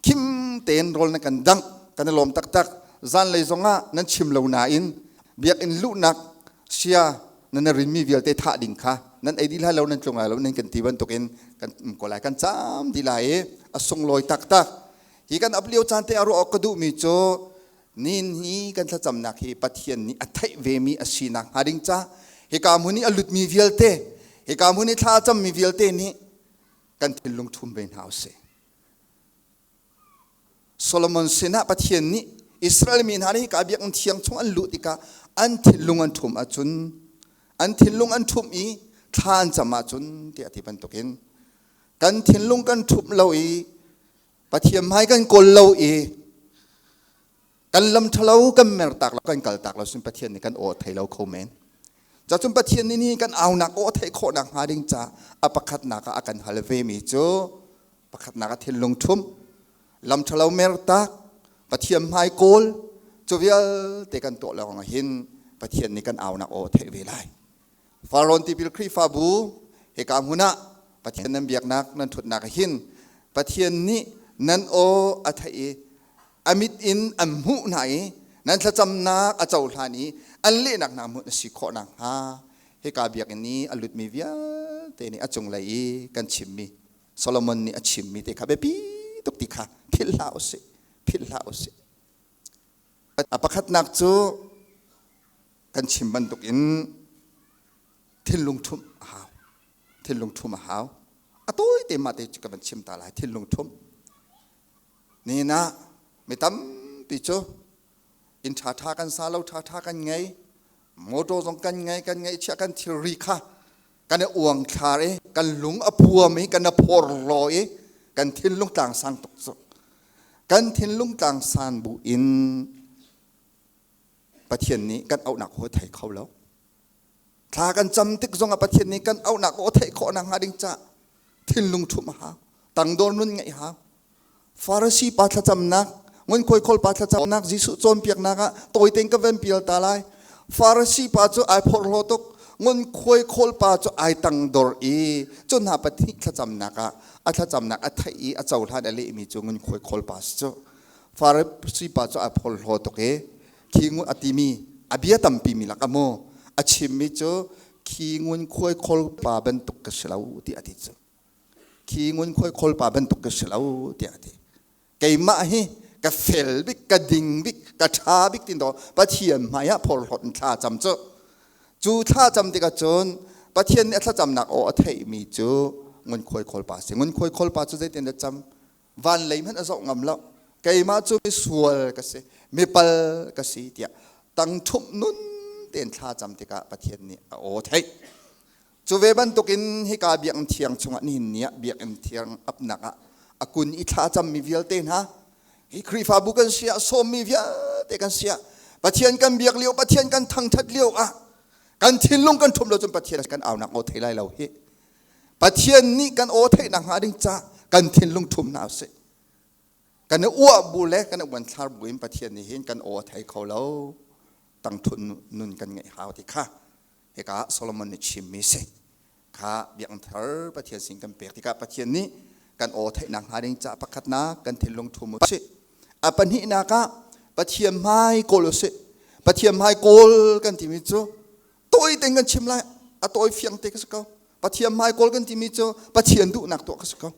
[SPEAKER 11] Khim tein rawl na kan dangh kan i lawm taktak. Zanlei zong ah nan chim lo nain biakinn luhnak sia nan rinmi vialte thah ding kha nan ei dih lai lo nan tlung lai lo nan kan ti bantukin kan um ko lai kan caam dih lai i a sunglawi taktak hi kan ap lio caan te a ruah awk ka duhmi cu nin hi kan thlacamnak hi Pathian nih a theih vemi a sinak hnga ding ca hika hmun i a lutmi vialte hika hmun i thla a cammi vialte nih kan thinlung ṭhum ve hna usih Solomon sinah Pathian nih Israel mi hna nih hika biakinn thiang chung an luh tikah an thinlung an ṭhum ahcun an thinlung an ṭhumh i thla an cam ahcun tiah ti bantukin kan thinlung kan ṭhumh lo i Pathian hmai kan kawl lo i kan lam ṭhalo kan mertak lo kan kaltak lo sin Pathian nih kan aw thei lo kho men. Cacun Pathian nih nihin kan aunak aw theih khawhnak hnga ding ca a pakhatnak ah a kan hal vemi cu pakhatnak ah thinlung ṭhumh, lam ṭhalo mertak, Pathian hmai kawl, cu vialte kan tuah lawng ah hin Pathian nih kan aunak aw theih ve lai. Farrawn tipil Khrihfabu hika hmun ah Pathian nan biaknak nan ṭhutnak ah hin Pathian nih nan aw a theih i a mit in an hmuh hna i nan thlacamnak a cohlan i an lehnak hna hmuh na si khawh nakhnga hika biakinn i a lutmi vialte nih a cunglei i kan chimmi Solomon nih a chimmi te kha biapi tuk ti kha philh hlah usih philh hlah usih a pakhatnak cu kan chim bantukin thinlung ṭhumh a hau thinlung ṭhumh a hau a tawi te mah te ka van chim ta lai thinlung ṭhumh Nihin ah mi tampi cu inn ṭhaṭha kan sa lo ṭhaṭha kan ngei motor zong kan ngei kan ngeihchiah kan thilri kha kan i uangthlar i kan lung a puam i kan i phorhlaw i kan thinlung tlangsang tuk cu kan thinlung tlangsan bu in Pathian nih kan auhnak hawi thei kho lo thla kan cam tik zongah Pathian nih kan auhnak aw theih khawh nakhnga ding ca thinlung ṭhumh a hau tangdor nun ngeih hau Farasi pa thlacamnak ngunkhuai khawl pa thlacamnak Jesuh cawnpiaknak ah tawi tein ka van pial ta lai Farasi pa cu ai phorhlaw tuk ngunkhuai khawl pa cu ai tangdor i cu hna pahnih thlacamnak ah a thlacamnak a theih i a cohlan a lehmi cu ngunkhuai khawl pa si cu Farasi pa cu ai phorhlaw tuk i khi ngun a timi a bia tampi mi lak a maw a chimmi cu khi ngunkhuai khawl pa bantuk ka si lo ti a ti cu khi ngunkhuai khawl pa bantuk ka si lo tiah a ti keimah hi ka fel bik ka ding bik ka ṭha bik tin do Pathian hmai ah phorhlawt in thla cam cu cu thla cam tikah cun Pathian nih a thlacamnak aw a theihmi cu ngunkhuai khawl pa si ngunkhuai khawl pa cu zeitin dah cam van lei hmanh a zoh ngam lo keimah cu misual ka si mipal ka si tiah tangṭhumh nun tein thla cam tikah Pathian nih a aw theih Cu ve bantukin hika biakinn thiang chungah nihin ni ah biakinn thiang apnak ah a kun i thla cammi vialte hna hi Khrihfabu kan si ah sawmmi vialte kan si ah Pathian kan biak lio Pathian kan thangthat lio ah kan thinlung kan ṭhum lo cun Pathian kan aunak aw thei lai lo hi Pathian nih kan aw theihnak hnga ding ca kan thinlung ṭhum hna usih kan i uah bu le kan i uanthlar bu in Pathian nih hin kan aw a thei kho lo tangthun nun kan ngeih hau ti kha hika Solomon nih chimmi si kha biakinn thar Pathian sin kan pek tikah Pathian nih kan aw theihnak hnga ding ca pakhatnak kan thinlung thum u sih a pahnihnak ah Pathian hmai kawl u sih Pathian hmai kawl kan timi cu tawi tein kan chim lai a tawi fiang te ka si ko Pathian hmai kawl kan timi cu Pathian duhnak tuah ka si ko.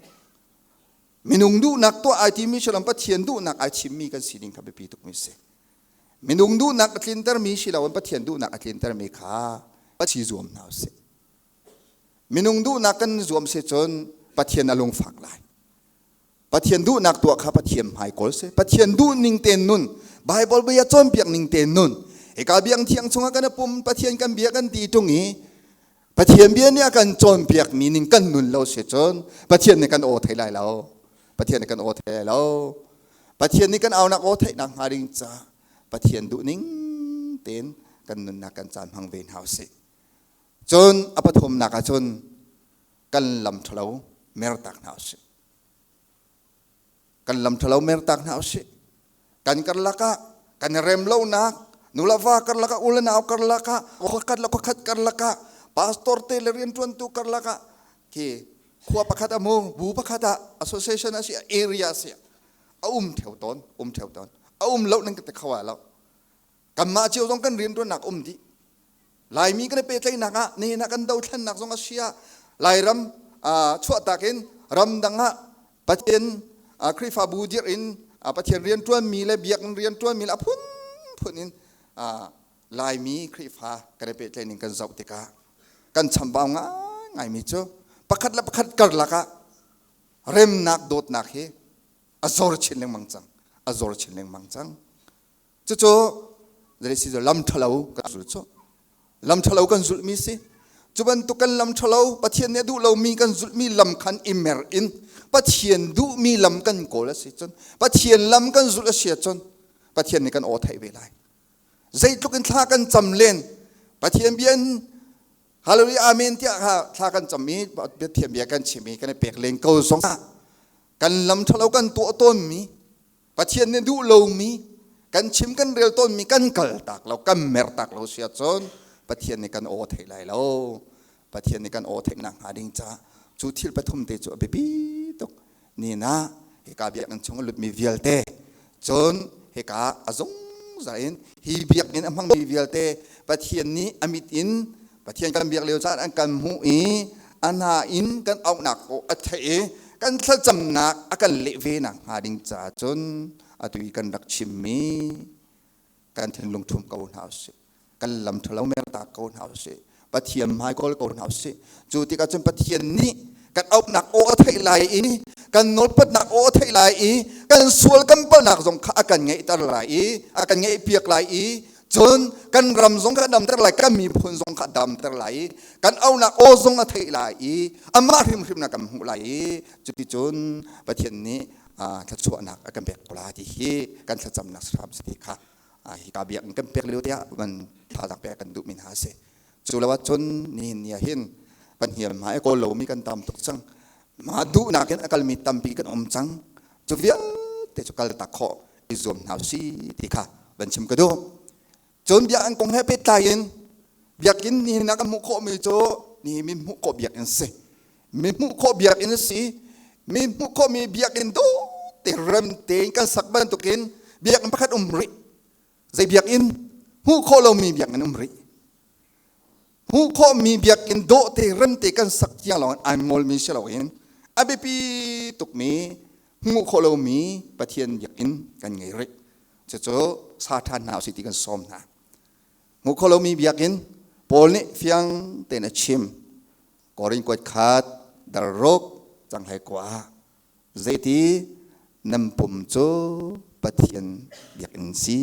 [SPEAKER 10] Minung duhnak tuah ai timi si lo Pathian duhnak ai chimmi kan sining kha biapi tukmi si. Minung duhnak a tlintermi si loin Pathian duhnak a tlintermi kha si zuam hna usih. Minung duhnak kan zuam si cun Pathian a lungfak lai. Pathian duhnak tuah kha Pathian hmai kawl si. Pathian duh ning tein nun, Bible bia cawnpiak ning tein nun. Hika biang thiang chungah kan pum Pathian kan bia kan ti tung i Pathian bia nih a kan cawnpiak mi ning kan nun lo si cun Pathian nih kan aw thei lai lo. Pathian nih kan aw thei lai lo. Pathian nih kan aunak aw theihnak hnga ding ca Pathian duh ning tein kan nunnak kan caan hmang ve hna usih. Cun a pathumnak ah cun kan lam ṭhalo mertak hna usih. Kan lam ṭhalo mertak hna usih. Kan karlak ah kan i rem lonak nuleva karlak ah u le nau karlak ah khuakhat le khuakhat karlak ah pastor te le rianṭuantu karlak ah khi khua pakhat a mu bu pakhat ah association a si area a si a um theo tawn um theo tawn a um lo nan ka te kho ah lo kanmah cio zong kan rianṭuannak um dih Laimi kan i pehtlaihnak ah nihin ah kan dothlennak zong a si ah Lairam chuahtak in ramdang ah Pathian Khrihfabu dirh in Pathian rianṭuanmi le biakinn rianṭuanmi le a phunphun in Laimi Khrihfa kan i pehtlaih ning kan zoh tikah kan chambau ngaingaimi cu pakhat le pakhat karlak ah remnak dawtnak hi a zor chin lengmang cang a zor chin lengmang cang. Cucu zeisi cu lam ṭhalo kan zul cu lam ṭhalo kan zulhmi si. Cu bantuk kan lam ṭhalo Pathian nih a duh lomi kan zulhmi lam khan i mer in Pathian duhmi lam kan kawl a si cun Pathian lam kan zulh a si ahcun Pathian nih kan aw theih ve lai. Zeitluk in thla kan cam len Pathian bia in Hallelujah Amen tiah kha thla kan cam i Pathian bia kan chim i kan i pek len ko zong ah kan lam ṭhalo kan tuah tawnmi Pathian nih duh lomi kan chim kan rel tawnmi kan kal tak lo kan mer tak lo si ahcun Pathian nih kan aw thei lai lo. Pathian nih kan aw theih nak hnga ding caah cu thil pathum te cu a biapi tuk. Ni na hika biakinn chung a lutmi vialte cun hika a zungzal in hi biakinn a hmangmi vialte Pathian nih a mit in Pathian kan biak lio caan an kan hmuh i a hna in kan auhnak aw a theih i kan thlacamnak a kan leh ve nak hnga ding caah cun atu i kan rak chimmi kan thinlung ṭhum ko hna usih kan lam ṭhalo mertak ko hna usih Pathian hmai kawl ko hna usih. Cu tikah cun Pathian nih kan auhnak aw a theih lai i kan nawlpatnak aw a theih lai i kan sual kan palhnak zong kha a kan ngaihter lai i a kan ngaihpiak lai i cun kan ram zong kha damter lai kan miphun zong kha damter lai i kan auhnak aw zong a theih lai i amah hrimhrim na kan hmuh lai i cuticun Pathian nih thluachuahnak a kan pek ko lai ti hi kan thlacamnak hram si ti kha hika biakinn kan pek lio tiah van thazaang pek kan duhmi hna a si. Cu lo ahcun nihin ni ah hin kan hnial hma i kawl lomi kan tam tuk cang. Mah duhnak in a kalmi tampi kan um cang. Cu vialte cu kal tak khawh i zuam hna usih ti kha van chim ka duh. Cun biakinn kong he pehtlai in biakinn nihin ah kan hmuh khawhmi cu nihin mi hmuh khawh biakinn si. Mi hmuh khawh biakinn si. Mi hmuh khawhmi biakinn dawh te rem tein kan sak bantukin biakinn pakhat um rih. Zei biakinn? Hmuh khawh lomi biakinn um rih. Hmuh khawhmi biakinn dawh te rem te kan sak tiang lawng in ai ngolmi si loin a biapi tukmi hmuh khawh lomi Pathian biakinn kan ngei rih. Cucu sa ṭhan hna usih ti kan sawm hna. Hmuh khawh lomi biakinn Paul nih fiang tein a chim. Korin kuat khat darruk canghlei kua Zeiti nan pum cu Pathian biakinn si,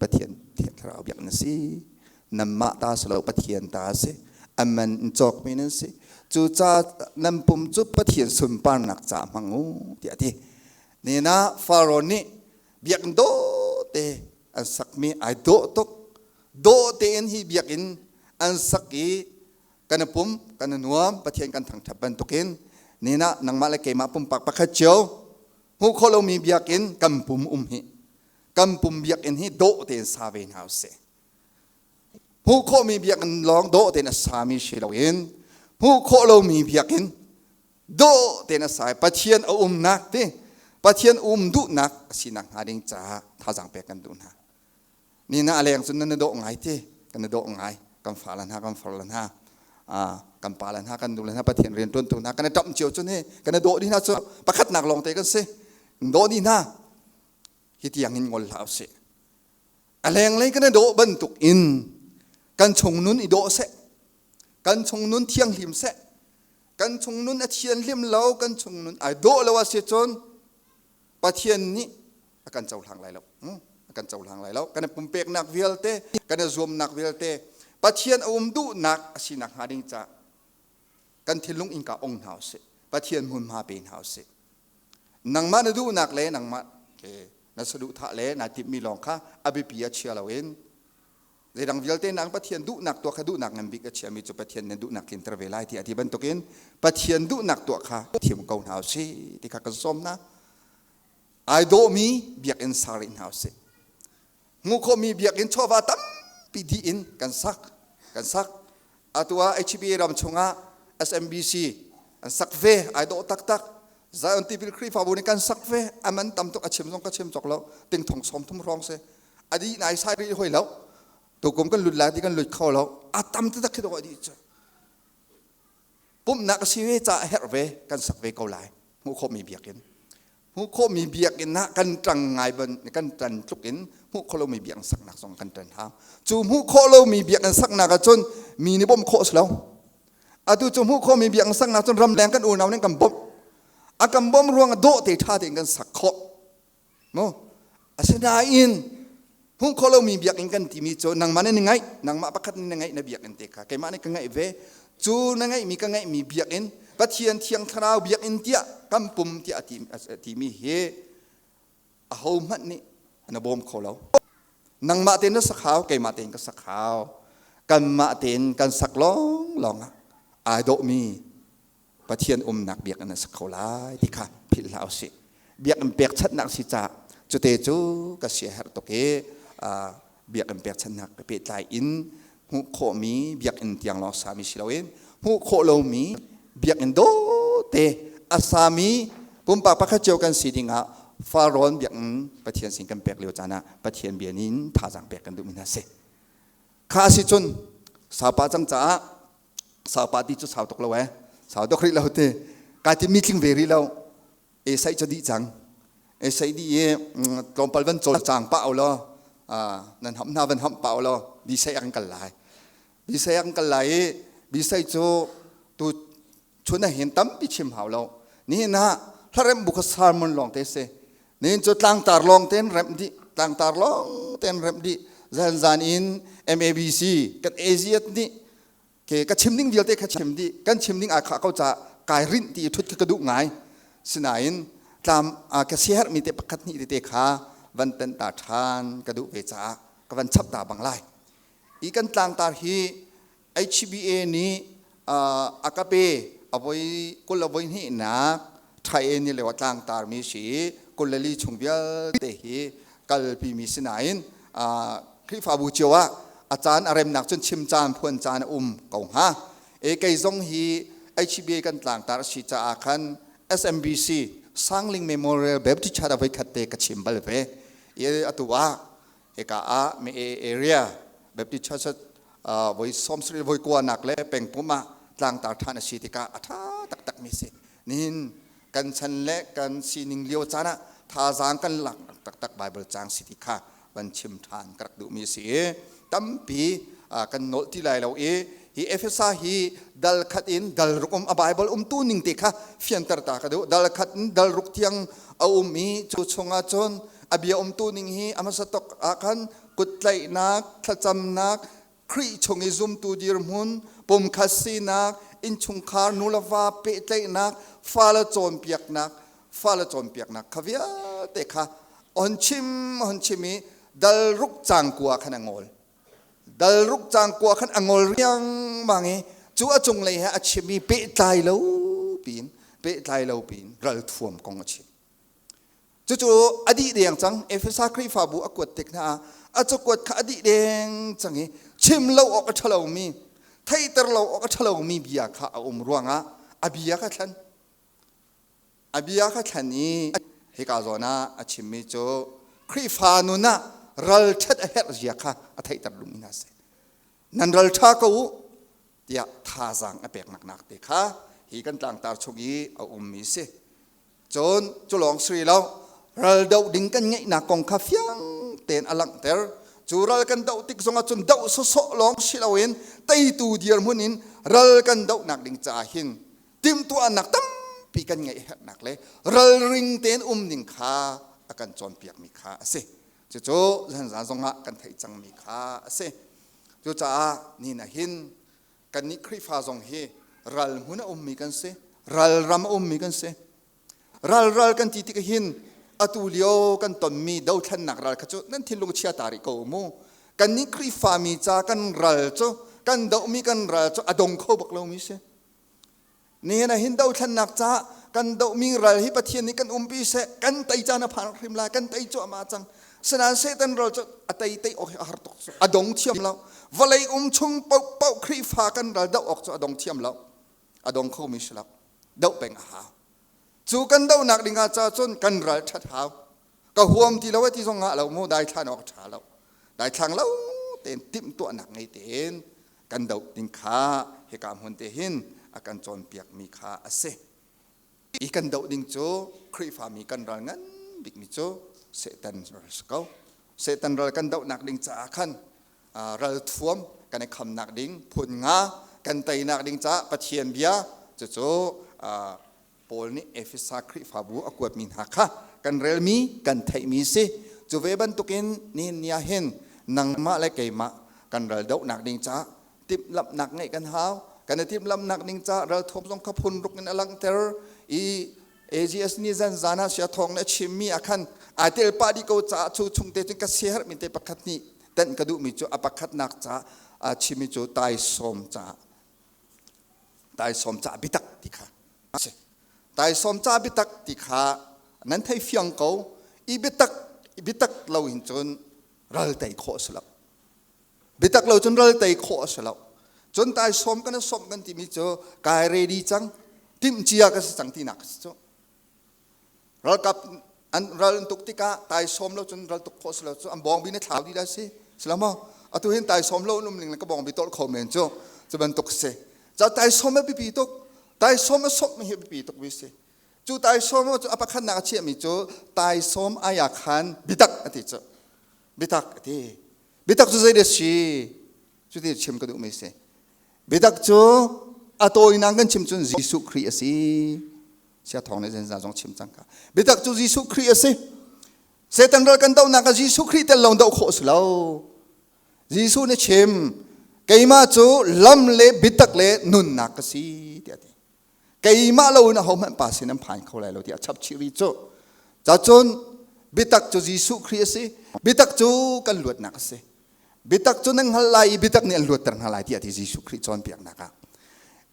[SPEAKER 10] Pathian Thiang Thlarau biakinn si. Nanmah ta si lo Pathian ta si. A man in cawkmi nan si. Cucaah nan pum cu Pathian sunparnak ca hmang u tiah a ti. Nina Faro nih biakinn dawh te an sakmi ai dawh tuk. Dawh tein hi biakinn an sak i kan i pum kan i nuam Pathian kan thangṭhat bantukin nina nangmah le keimah pumpak pakhat cio hmuh khawh lomi biakinn kan pum um hi kan pum biakinn hi dawh tein sa ve hna usih. Hmuh khawhmi biakinn lawng dawh tein a sami si loin hmuh khawh lomi biakinn dawh tein a sa i Pathian a umnak ti Pathian um duhnak a sinak hnga ding caah thazaang pek kan duh hna. Ni na a leng cun nan i dawh ngai ti kan i dawh ngai kan fa le hna kan far le hna. Kan pa le hna kan nu le hna Pathian rian ṭuantu hna kan i ṭamh cio cu ni kan i dawh dih hna cu pakhatnak lawng te kan si. Dawh dih hna. Hi tiang in ngol hlah usih. A lenglei kan i dawh bantuk in kan chung nun i dawh seh. Kan chung nun thianghlim seh. Kan chung nun a thianhlim lo, kan chung nun ai dawh lo a si cun Pathian nih a kan cohlang lai lo. A kan cohlang lai lo. Kan i pumpeknak vialte, kan i zuamnak vialte Pathian a um duhnak a sinak hnga ding ca kan thinlung innka ong hna usih. Pathian hmunhma pe hna usih. Nangmah na duhnak le nangmah na saduhthah le naa timhmi lawng kha a biapi ah chia loin zeidang vialte nang Pathian duhnak tuah kha duhnak ngan bik a chiami cu Pathian na duhnak tlinter ve lai ti a ti bantukin Pathian duhnak tuah kha thiam ko hna usih ti kha kan sawm hna. Ai dawhmi biakinn sa rih hna usih. Hmuh khawhmi biakinn chawva tampi dih in kan sak kan sak. Atu ah HBA ram chungah SMBC an sak ve ai dawh taktak. Zion Tipil Khrihfabu nih kan sak ve aman tam tuk a chim zong ka chim cawk lo ting thong sawm thum hrawng si adi nai sai rih hoi lo tukum kan lut lai ti kan lut kho lo a tam taktak khi dawh dih cu pumhnak a si ve ca a herh ve kan sak ve ko lai hmuh khawhmi biakinn hmuh khawhmi biakinn ah kan ṭang ngai ban kan ṭan tluk in hmuh khawh lomi biakinn saknak zong kan ṭan hau cu hmuh khawh lomi biakinn saknak ahcun mi nih bawmh khawh a si lo atu cu hmuh khawhmi biakinn saknak cun ramleng kan unau nih kan bawmh a kan bawmh ruang ah dawh te ṭha tein kan sak khawh mu asinain hmuh khawh lomi biakinn kan timi cu nangmah nih na ngaih nangmah pakhat nih na ngaih na biakinn te kha keimah nih ka ngaih ve cu na ngaihmi ka ngaihmi biakinn Pathian thiang thlarau biakinn tiah kan pum tiah a timi hi aho hmanh nih na bawm kho lo nangmah tein na sak hau keimah tein ka sak hau kanmah tein kan sak lawng lawng ah ai dawhmi Pathian umnak biakinn a si kho lai ti kha philh hlah usih. Biakinn pekchanhnak si caah cute cu ka sia herh tuk i biakinn pekchanhnak pehtlai in hmuh khawhmi biakinn tiang lawng sami si loin hmuh khawh lomi biakinn dawte a sami pumpak pakhat cio kan si dingah Farrawn biakinn Pathian sin kan pek lio caan ah Pathian bia nin thazaang pek kan duhmi hna si. Kha si cun sapa cang caah Saupa ti cu sau tuk lo eh. Sau tuk rih lo ti. Kai ti mi tling ve rih lo. E sai cu dih cang. E sai di i tlawmpal van cawl cang pa lo. Nan ham hna van ham pa lo. Bi sai an kal lai. Bi sai an kal lai i bi sai cu tu chun ah hin tampi chim hau lo. Nihin ah hlarem bu kha sermon lawng te si. Nihin cu tlangtar lawng ten remh dih. Tlangtar lawng ten remh dih. Zan zan in MABC kan AZS nih ke ka chim ding vialte kha chim dih kan chim ding aa khah ko ca kai rinh ti thut ka duh ngai sinain tlam ka siherh mi te pakhat hnih tete kha van ten ta than ka duh ve caah ka van chap ta bang lai i kan tlangtar hi HBA nih a ka pe avoi kul avoi hnih nak thai e ni lewa tlangtar mi si kul le li chung vialte hi kalpi mi sinain Khrihfabu cio ah a caan a remnak cun chim caan phuan caan a um ko hnga. E kei zong hi HBA kan tlangtar a si caah khan SMBC Sangling Memorial Baptist Church ah voikhat te ka chim bal ve. I atu ah hika ah me area Baptist Church voi som sarih voi kua nak le pengpum ah tlangtar than a si tikah a tha taktak mi si. Nihin kan chan le kan sining lio caan ah thazaang kan lak taktak Bible cang si ti kha van chim ṭhan ka rak duhmi a si i tampi kan nolh ti lai lo i hi Efesa hi dal khat in dal ruk um a Bible umtu ning te kha fianter ta ka duh dal khat in dal ruk tiang a um i cu chungah cun a bia umtu ning hi a hmasa tok ah khan kuttlaihnak thlacamnak Khrih chung i zumtu dirhmun, pumkhat sinak, innchungkhar nuleva pehtlaihnak, fale cawnpiaknak, fale cawnpiaknak kha vialte kha on chim on chim i dal ruk cang kua khan a ngol. Dal ruk cang kua khan a ngol riangmang i cu a cunglei he a chim i pehtlai lo piin pehtlai lo piin ralthuam kong a chim. Cucu a dih deng cang. Efesa Khrihfabu a kuat tik hna ah a cakuat kha a dih deng cang i chim lo awk a ṭhalomi, theihter lo awk a ṭhalomi bia kha a um ruangah a bia kha thlen. A bia kha thlen i hika zawn ah a chimmi cu Khrihfa nun ah ralṭhat a herh zia kha a theihter duhmi hna a si. Nan ralṭha ko u. Tiah thazaang a peknak nak te kha hi kan tlangtar chung i a ummi si. Cun cu lawng si lo, ral doh ding kan ngeihnak kong kha fiang tein a langhter. Cu ral kan doh tik zongah cun doh sawsawh lawng si loin teitu dirhmun in ral kan dohnak ding caah hin timhtuahnak tampi kan ngeih herhnak le ralring tein um ding kha a kan cawnpiakmi kha a si. Cucu zanzan zongah kan theih cangmi kha a si. Cucaah ni na hin kannih Khrihfa zong hi ral hmun a ummi kan si, ral ram a ummi kan si. Ral ral kan ti tik hin atu lio kan tonmi dothlennak ral kha cu nan thinlung chia ta rih ko mu. Kannih Khrihfa mi ca kan ral cu kan dohmi kan ral cu a dong kho bak lomi si. Nihin ah hin dothlennak ca kan dohmi ral hi Pathian nih kan umpi seh, kan tei caan a phan hrim lai, kan tei cuahmah cang. Sinain Satan ral cu a tei tei awk hi a har tuk cu. A dong thiam lo. Vawlei um chung paohpaoh Khrihfa kan ral doh awk cu a dong thiam lo. A dong khomi si lo. Doh peng a hau. Cu kan dohnak ding ah ca cun kan ral ṭhat hau. Ka huam ti lo ti zong ngah lo mu daithlan awk a ṭha lo. Daithlang lo tein timhtuahnak ngei tein kan doh ding kha hika hmun te hin a kan cawnpiakmi kha a si. I kan doh ding cu Khrihfami kan ral ngan bikmi cu Satan ral si ko. Satan ral kan dohnak ding caah khan ral thuam kan i khamnak ding phun nga kan teinak ding caah Pathian bia cucu Paul nih Efesa Khrihfabu a kuatmi hna kha kan relmi kan theihmi si. Cu ve bantukin nihin ni ah hin nangmah le keimah kan ral dohnak ding caah timhlamhnak ngeih kan hau. Kan i timhlamhnak ding caah ralthuam zong kha phun ruk in a langhter i AGS nih zan zan ah sia thawng nih a chimmi ah khan ai tel pah dih ko caah cu chung te cun ka siaherhmi te pakhat nih tenh ka duhmi cu a pakhatnak caah a chimmi cu taisawm caah Taisawm ca biatak ti kha a si. Taisawm ca biatak ti kha nan thei fiang ko. I biatak biatak lo in cun ral tei khawh a si lo. Biatak lo cun ral tei khawh a si lo. Cun taisawm kan i sawmh kan timi cu kai ready cang, timh cia ka si cang tinak a si cu. Ralkap an ral an tuk tikah taisawm lo cun ral tuk khawh si lo cu an bawngbi na thlau dih lai si. Si lo maw? Atu hin taisawm lo an um ning le ka bawngbi tolh kho men cu cu bantuk si. Ca taisawm a biapi tuk. Taisawm a sawmh mi hi a biapi tuk mi si. Cu taisawm cu a pakhatnak a chiahmi cu taisawm aya khan biatak a ti cu. Biatak a ti. Biatak cu zei dah si? Cuti chim ka duhmi si. Biatak cu a tawinak kan chim cun Jesuh Khrih a si. Sia thawng nih zenza zong chim cang ka. Biatak cu Jesuh Khrih a si. Satan ral kan dohnak ah Jesuh Khrih tel lo doh khawh si lo. Jesuh nih chim, keimah cu lam le biatak le nunnak ka si tiah a ti. Keimah lo in ahohmanh pa sin an phan kho lai lo tiah a chap chih rih cu. Cacun biatak cu Jesuh Khrih a si. Biatak cu kan luatnak a si. Biatak cu nan hngalh lai i biatak nih an luatter hna lai tiah ti Jesuh Khrih cawnpiaknak ah.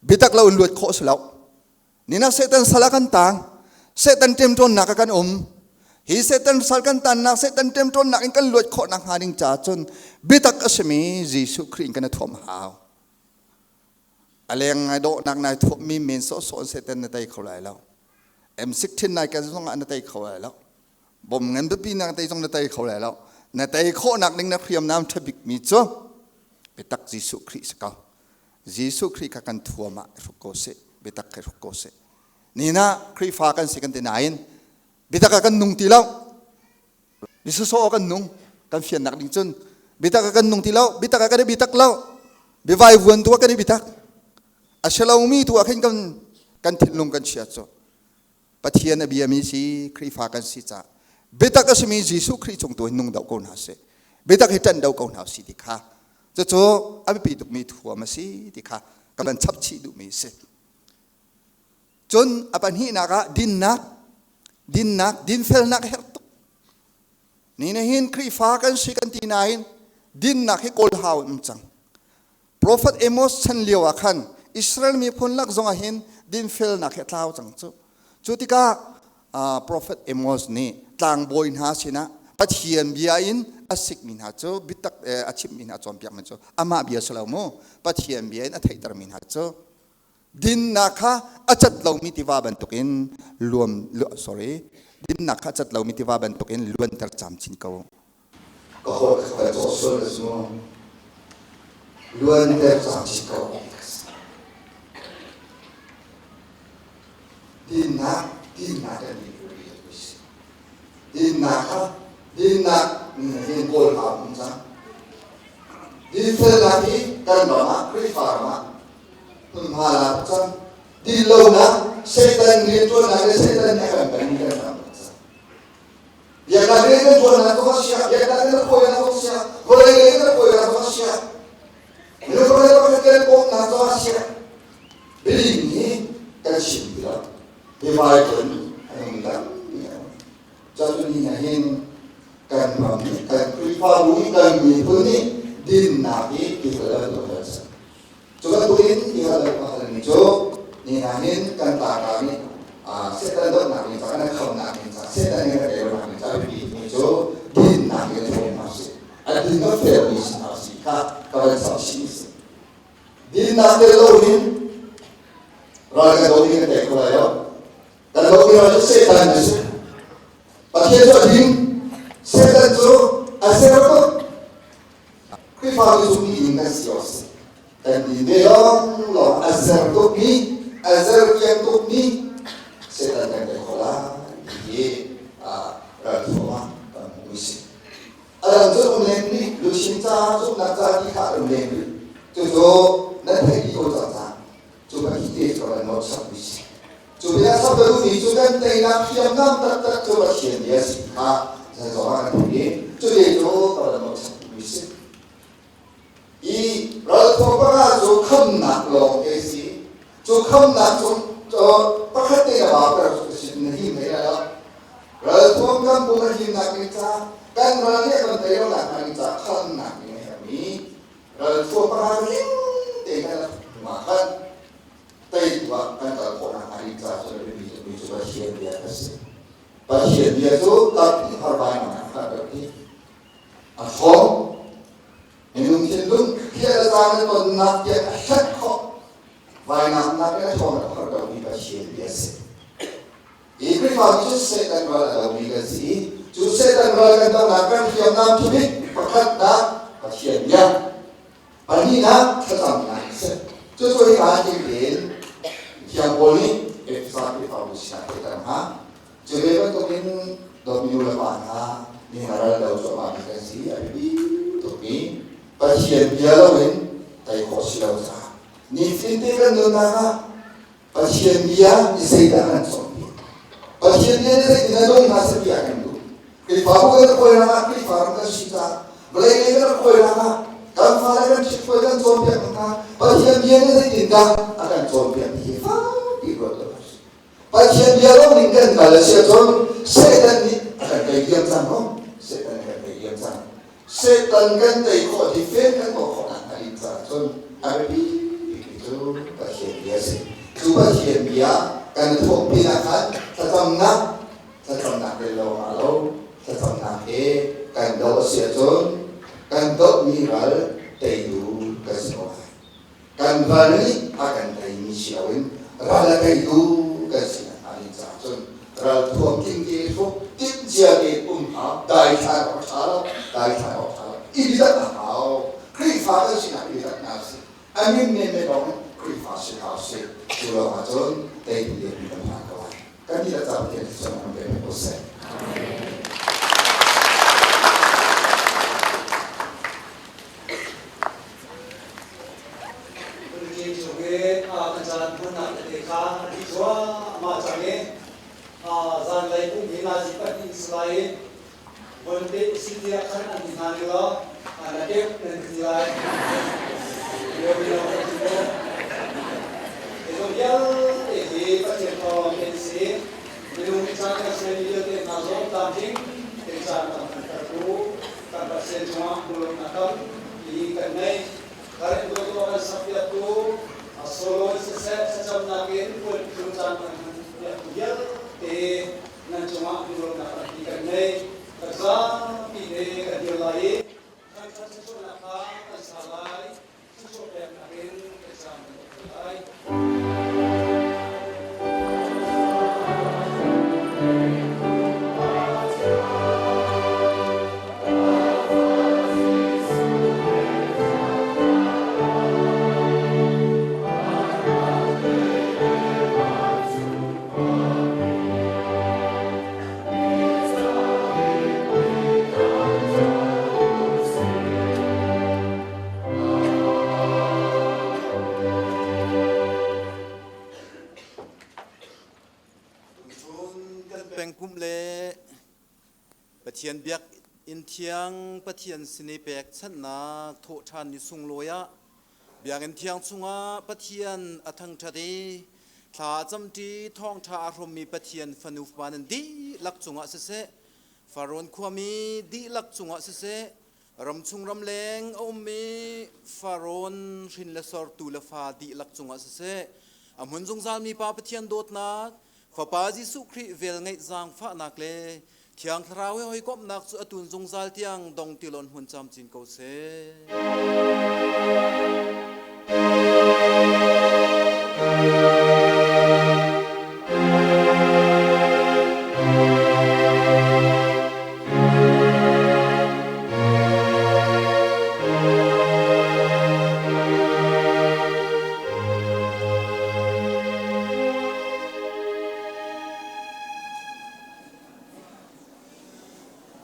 [SPEAKER 10] Biatak lo in luat khawh si lo. Nina Satan sal ah kan tang. Satan ṭemṭawnnak ah kan um. Hi Satan sal kan tannak, Satan ṭemṭawnnak in kan luat khawh nakhnga ding caah cun biatak a simi Jesuh Khrih in kan i thuam hau. A leng ngai dawhnak nai thuammi men sawhsawh in Satan na tei kho lai lo. M16 nai ken zong ah na tei kho lai lo. Bom ngan biapi nak tei zong na tei kho lai lo. Na tei khawhnak ding na hriamnam ṭha bikmi cu biatak Jesuh Khrih si ko. Jesuh Khrih kha kan thuam ah hruk ko sih, biatak kha hruk ko sih. Nina Khrihfa kan si kan ti nain biatak ah kan nung ti lo. Bisasawh kan nung, kan fiannak ding cun biatak ah kan nung ti lo, biatak ah kan i biatak lo. Biavai vuan tu ah kan i biatak. A si lomi tu ah khin kan kan thinlung kan chia cu. Pathian a biami si Khrihfa kan si caah biatak a simi Jesuh Khrih cung tu in nung doh ko hna sih. Biatak hi ṭanh doh ko hna sih ti kha cucu a biapi tukmi thuam a si ti kha ka van chap chih duhmi a si. Cun a pahnihnak ah dinnak, dinnak, dinfelnak a herh tuk. Ni na hin Khrihfa kan si kan ti nain dinnak hi kawl hau in um cang. Prophet Amos chan lio ah khan Israel miphun lak zong ah hin dinfelnak hi a tlau cang cu. Cu tikah Prophet Amos nih tlangbawi hna sinah Pathian bia in a sikmi hna cu biatak a chimmi hna cawnpiakmi cu amah bia si lo mu Pathian bia in a theihtermi hna cu dinnak kha a cat lomi tiva bantukin luam sorry dinnak kha a cat lomi tiva bantukin luanter camcin ko. Ka hawi kha kan cawh sual na mu luanter camcin ko. Dinnak, dinnak kan ti Dinnak kha dinnak hin kawl hau um cang. Dinfelnak hi kan ram ah Khrihfa ram ah hmunhma la tuk cang. Dinlonak Satan rianṭuannak le Satan nih a kan pengmi kan ram tuk cang. Biaknak rian kan ṭuannak zong a sia, biaknak in a khawinak zong a sia, vawlei lei in a khawinak zong a sia, minung pakhat le pakhat kan bawmnak zong a sia. Biling hi kan chim ti lo. Hi cun an um dang Cun ni hin kan ram nih kan Khrihfabu nih kan miphun nih dinnak hi ti hal lo kan si. Cu bantukin ti hal lo halmi cu ni hna hin kan taka nih Satan dohnak ding ca kan khamnak ding ca Satan nih kan teinak ding ca biapi mi cu dinnak hi kan hrawm hna si. A din ka fel mi si hna si kha ka van chap chih si. Dinnak tel loin ral kan do ding kan tei kho lai lo. Kan do mi ral cu Satan a si. Pathian cu a ding. Satan cu a ser tuk. Khrihfa cu zummi ding kan si awk si. Kan din ve lawng lawng a zer tuk mi, a zer kiang tuk mi Satan kan tei kho lai ti hi ral thuam ah kan hmuh mi si. A dang cu um len rih, luchin ca, zumhnak ca ti kha um len rih. Cucu nan theih dih ko cang ca. Cu ka hi te cu kan nawl sak mi si. Cu bia sak ka duhmi cu kan teinak hriamnam taktak cu Pathian bia si kha zeizong ah kan theih i cu te cu ka van nawl sak mi si. I ralthawng panga cu khamnak lawng te si. Cu khamnak cu pakhat te na ba per cu si na him hlei lai lo. Ralthawng kan pum a himnak ding ca kan ral nih a kan tei lo nak hnga ding ca khamnak ding a herhmi ralthawng panga ling te kan hnuah khan teitu ah kan kal khawh nak hnga ding ca cu a biapi tukmi cu Pathian bia a si. Pathian bia cu tampi harbai nak ah kan ti. A ṭhawng. Minung thinlung thial a caan a tonnak tiang a hlat khawh. Vainamnak in a ṭhawn a har lomi Pathian bia a si. Hi Khrihfa cu Satan ral a domi kan si. Cu Satan ral kan dohnak kan hriamnam thubik pakhatnak Pathian bia, pahnihnak thlacamnak a si. Cucu hi aa tim tein Thiang Paul nih Efesa Khrihfabu sinah theihter hna. Cu ve bantukin dawtmi nu le pa hna nihin a ral do cuahmahmi kan si. A biapi tukmi Pathian bia loin tei khawh si lo caah nifinte kan nunnak ah Pathian bia ni zeidah kan cawnpiak? Pathian bia nih zeitin a nung hna seh tiah kan duh. Khrihfabu kan khawinak ah Khrihfa ram kan si caah vawlei lei kan khawinak ah kan fale kan ṭhitfuai kan cawnpiak hna. Pathian bia nih zeitindah a kan cawnpiak ti hi fakpi ruat lo si. Pathian bia lo ning kan kal a si ahcun Satan nih a kan tei diam cang maw? Satan a kan tei diam cang. Satan kan tei khawh defend kan tuah khawh nak hnga ding caah cun a biapi bikmi cu Pathian bia a si. Cu Pathian bia kan i thawh pinah khan thlacamnak thlacamnak tel lo ah lo thlacamnak he kan doh a si ahcun kan dohmi ral teitu kan si ko lai. Kan ral nih a kan teimi si loin ral a teitu kan si nak hnga ding caah cun ral thuam tling te hruk timh cia te um hau daithlan awk a ṭha lo daithlan awk a ṭha lo i biatak a hau Khrihfa kan sinak i biatak hna si a min men men lawng in Khrihfa si hau si cu lawng ah cun teitu ding kan phan ko lai kan dihlak ca Pathian thluachuah kan pe ko seh.
[SPEAKER 1] Phungki chung i kan caan hmannak tete kha a dih cuahmah cang i zanlei pum hi nazi pahnih si lai i von te usih tiah khan an ti hna ning law na keuh nan ti lai. Lio mino kan ti mu. Zeizong vialte hi Pathian thawng in si. Minung caan kan suaimi vialte hna zong tlamtling te caan kan hmantertu kan Pathian cungah lunglawmhnak tampi kan ngei. Karin dawtu kan sakpiaktu solo in siseh thlacamnak in puanphung caan kan hmanpiaktu vialte nan cungah lunglawmhnak tampi kan ngei. Kan zapi te kan dir lai i thangṭhat thluachuahnak kha kan sa lai. Thluachuah peknak in kan caan kan uk lai.
[SPEAKER 6] Pathian biakinn thiang Pathian sin i pekchanhnak thawhṭhan ni sunglawi ah biakinn thiang chungah Pathian a thangṭhat i thla a camṭi thawngṭha a hrawmmi Pathian fanu fapa nan dihlak cungah siseh, Farrawn khuami dihlak cungah siseh, ramchung ramleng a ummi Farrawn hrin le sortu le fa dihlak cungah siseh, a hmun zungzalmi Pa Pathian dawtnak, Fapa Jesuh Khrih velngeih zaangfahnak le Thiang Thlarau he hawikomhnak cu a tun zungzal tiang dong tilawn hmun camcin ko seh.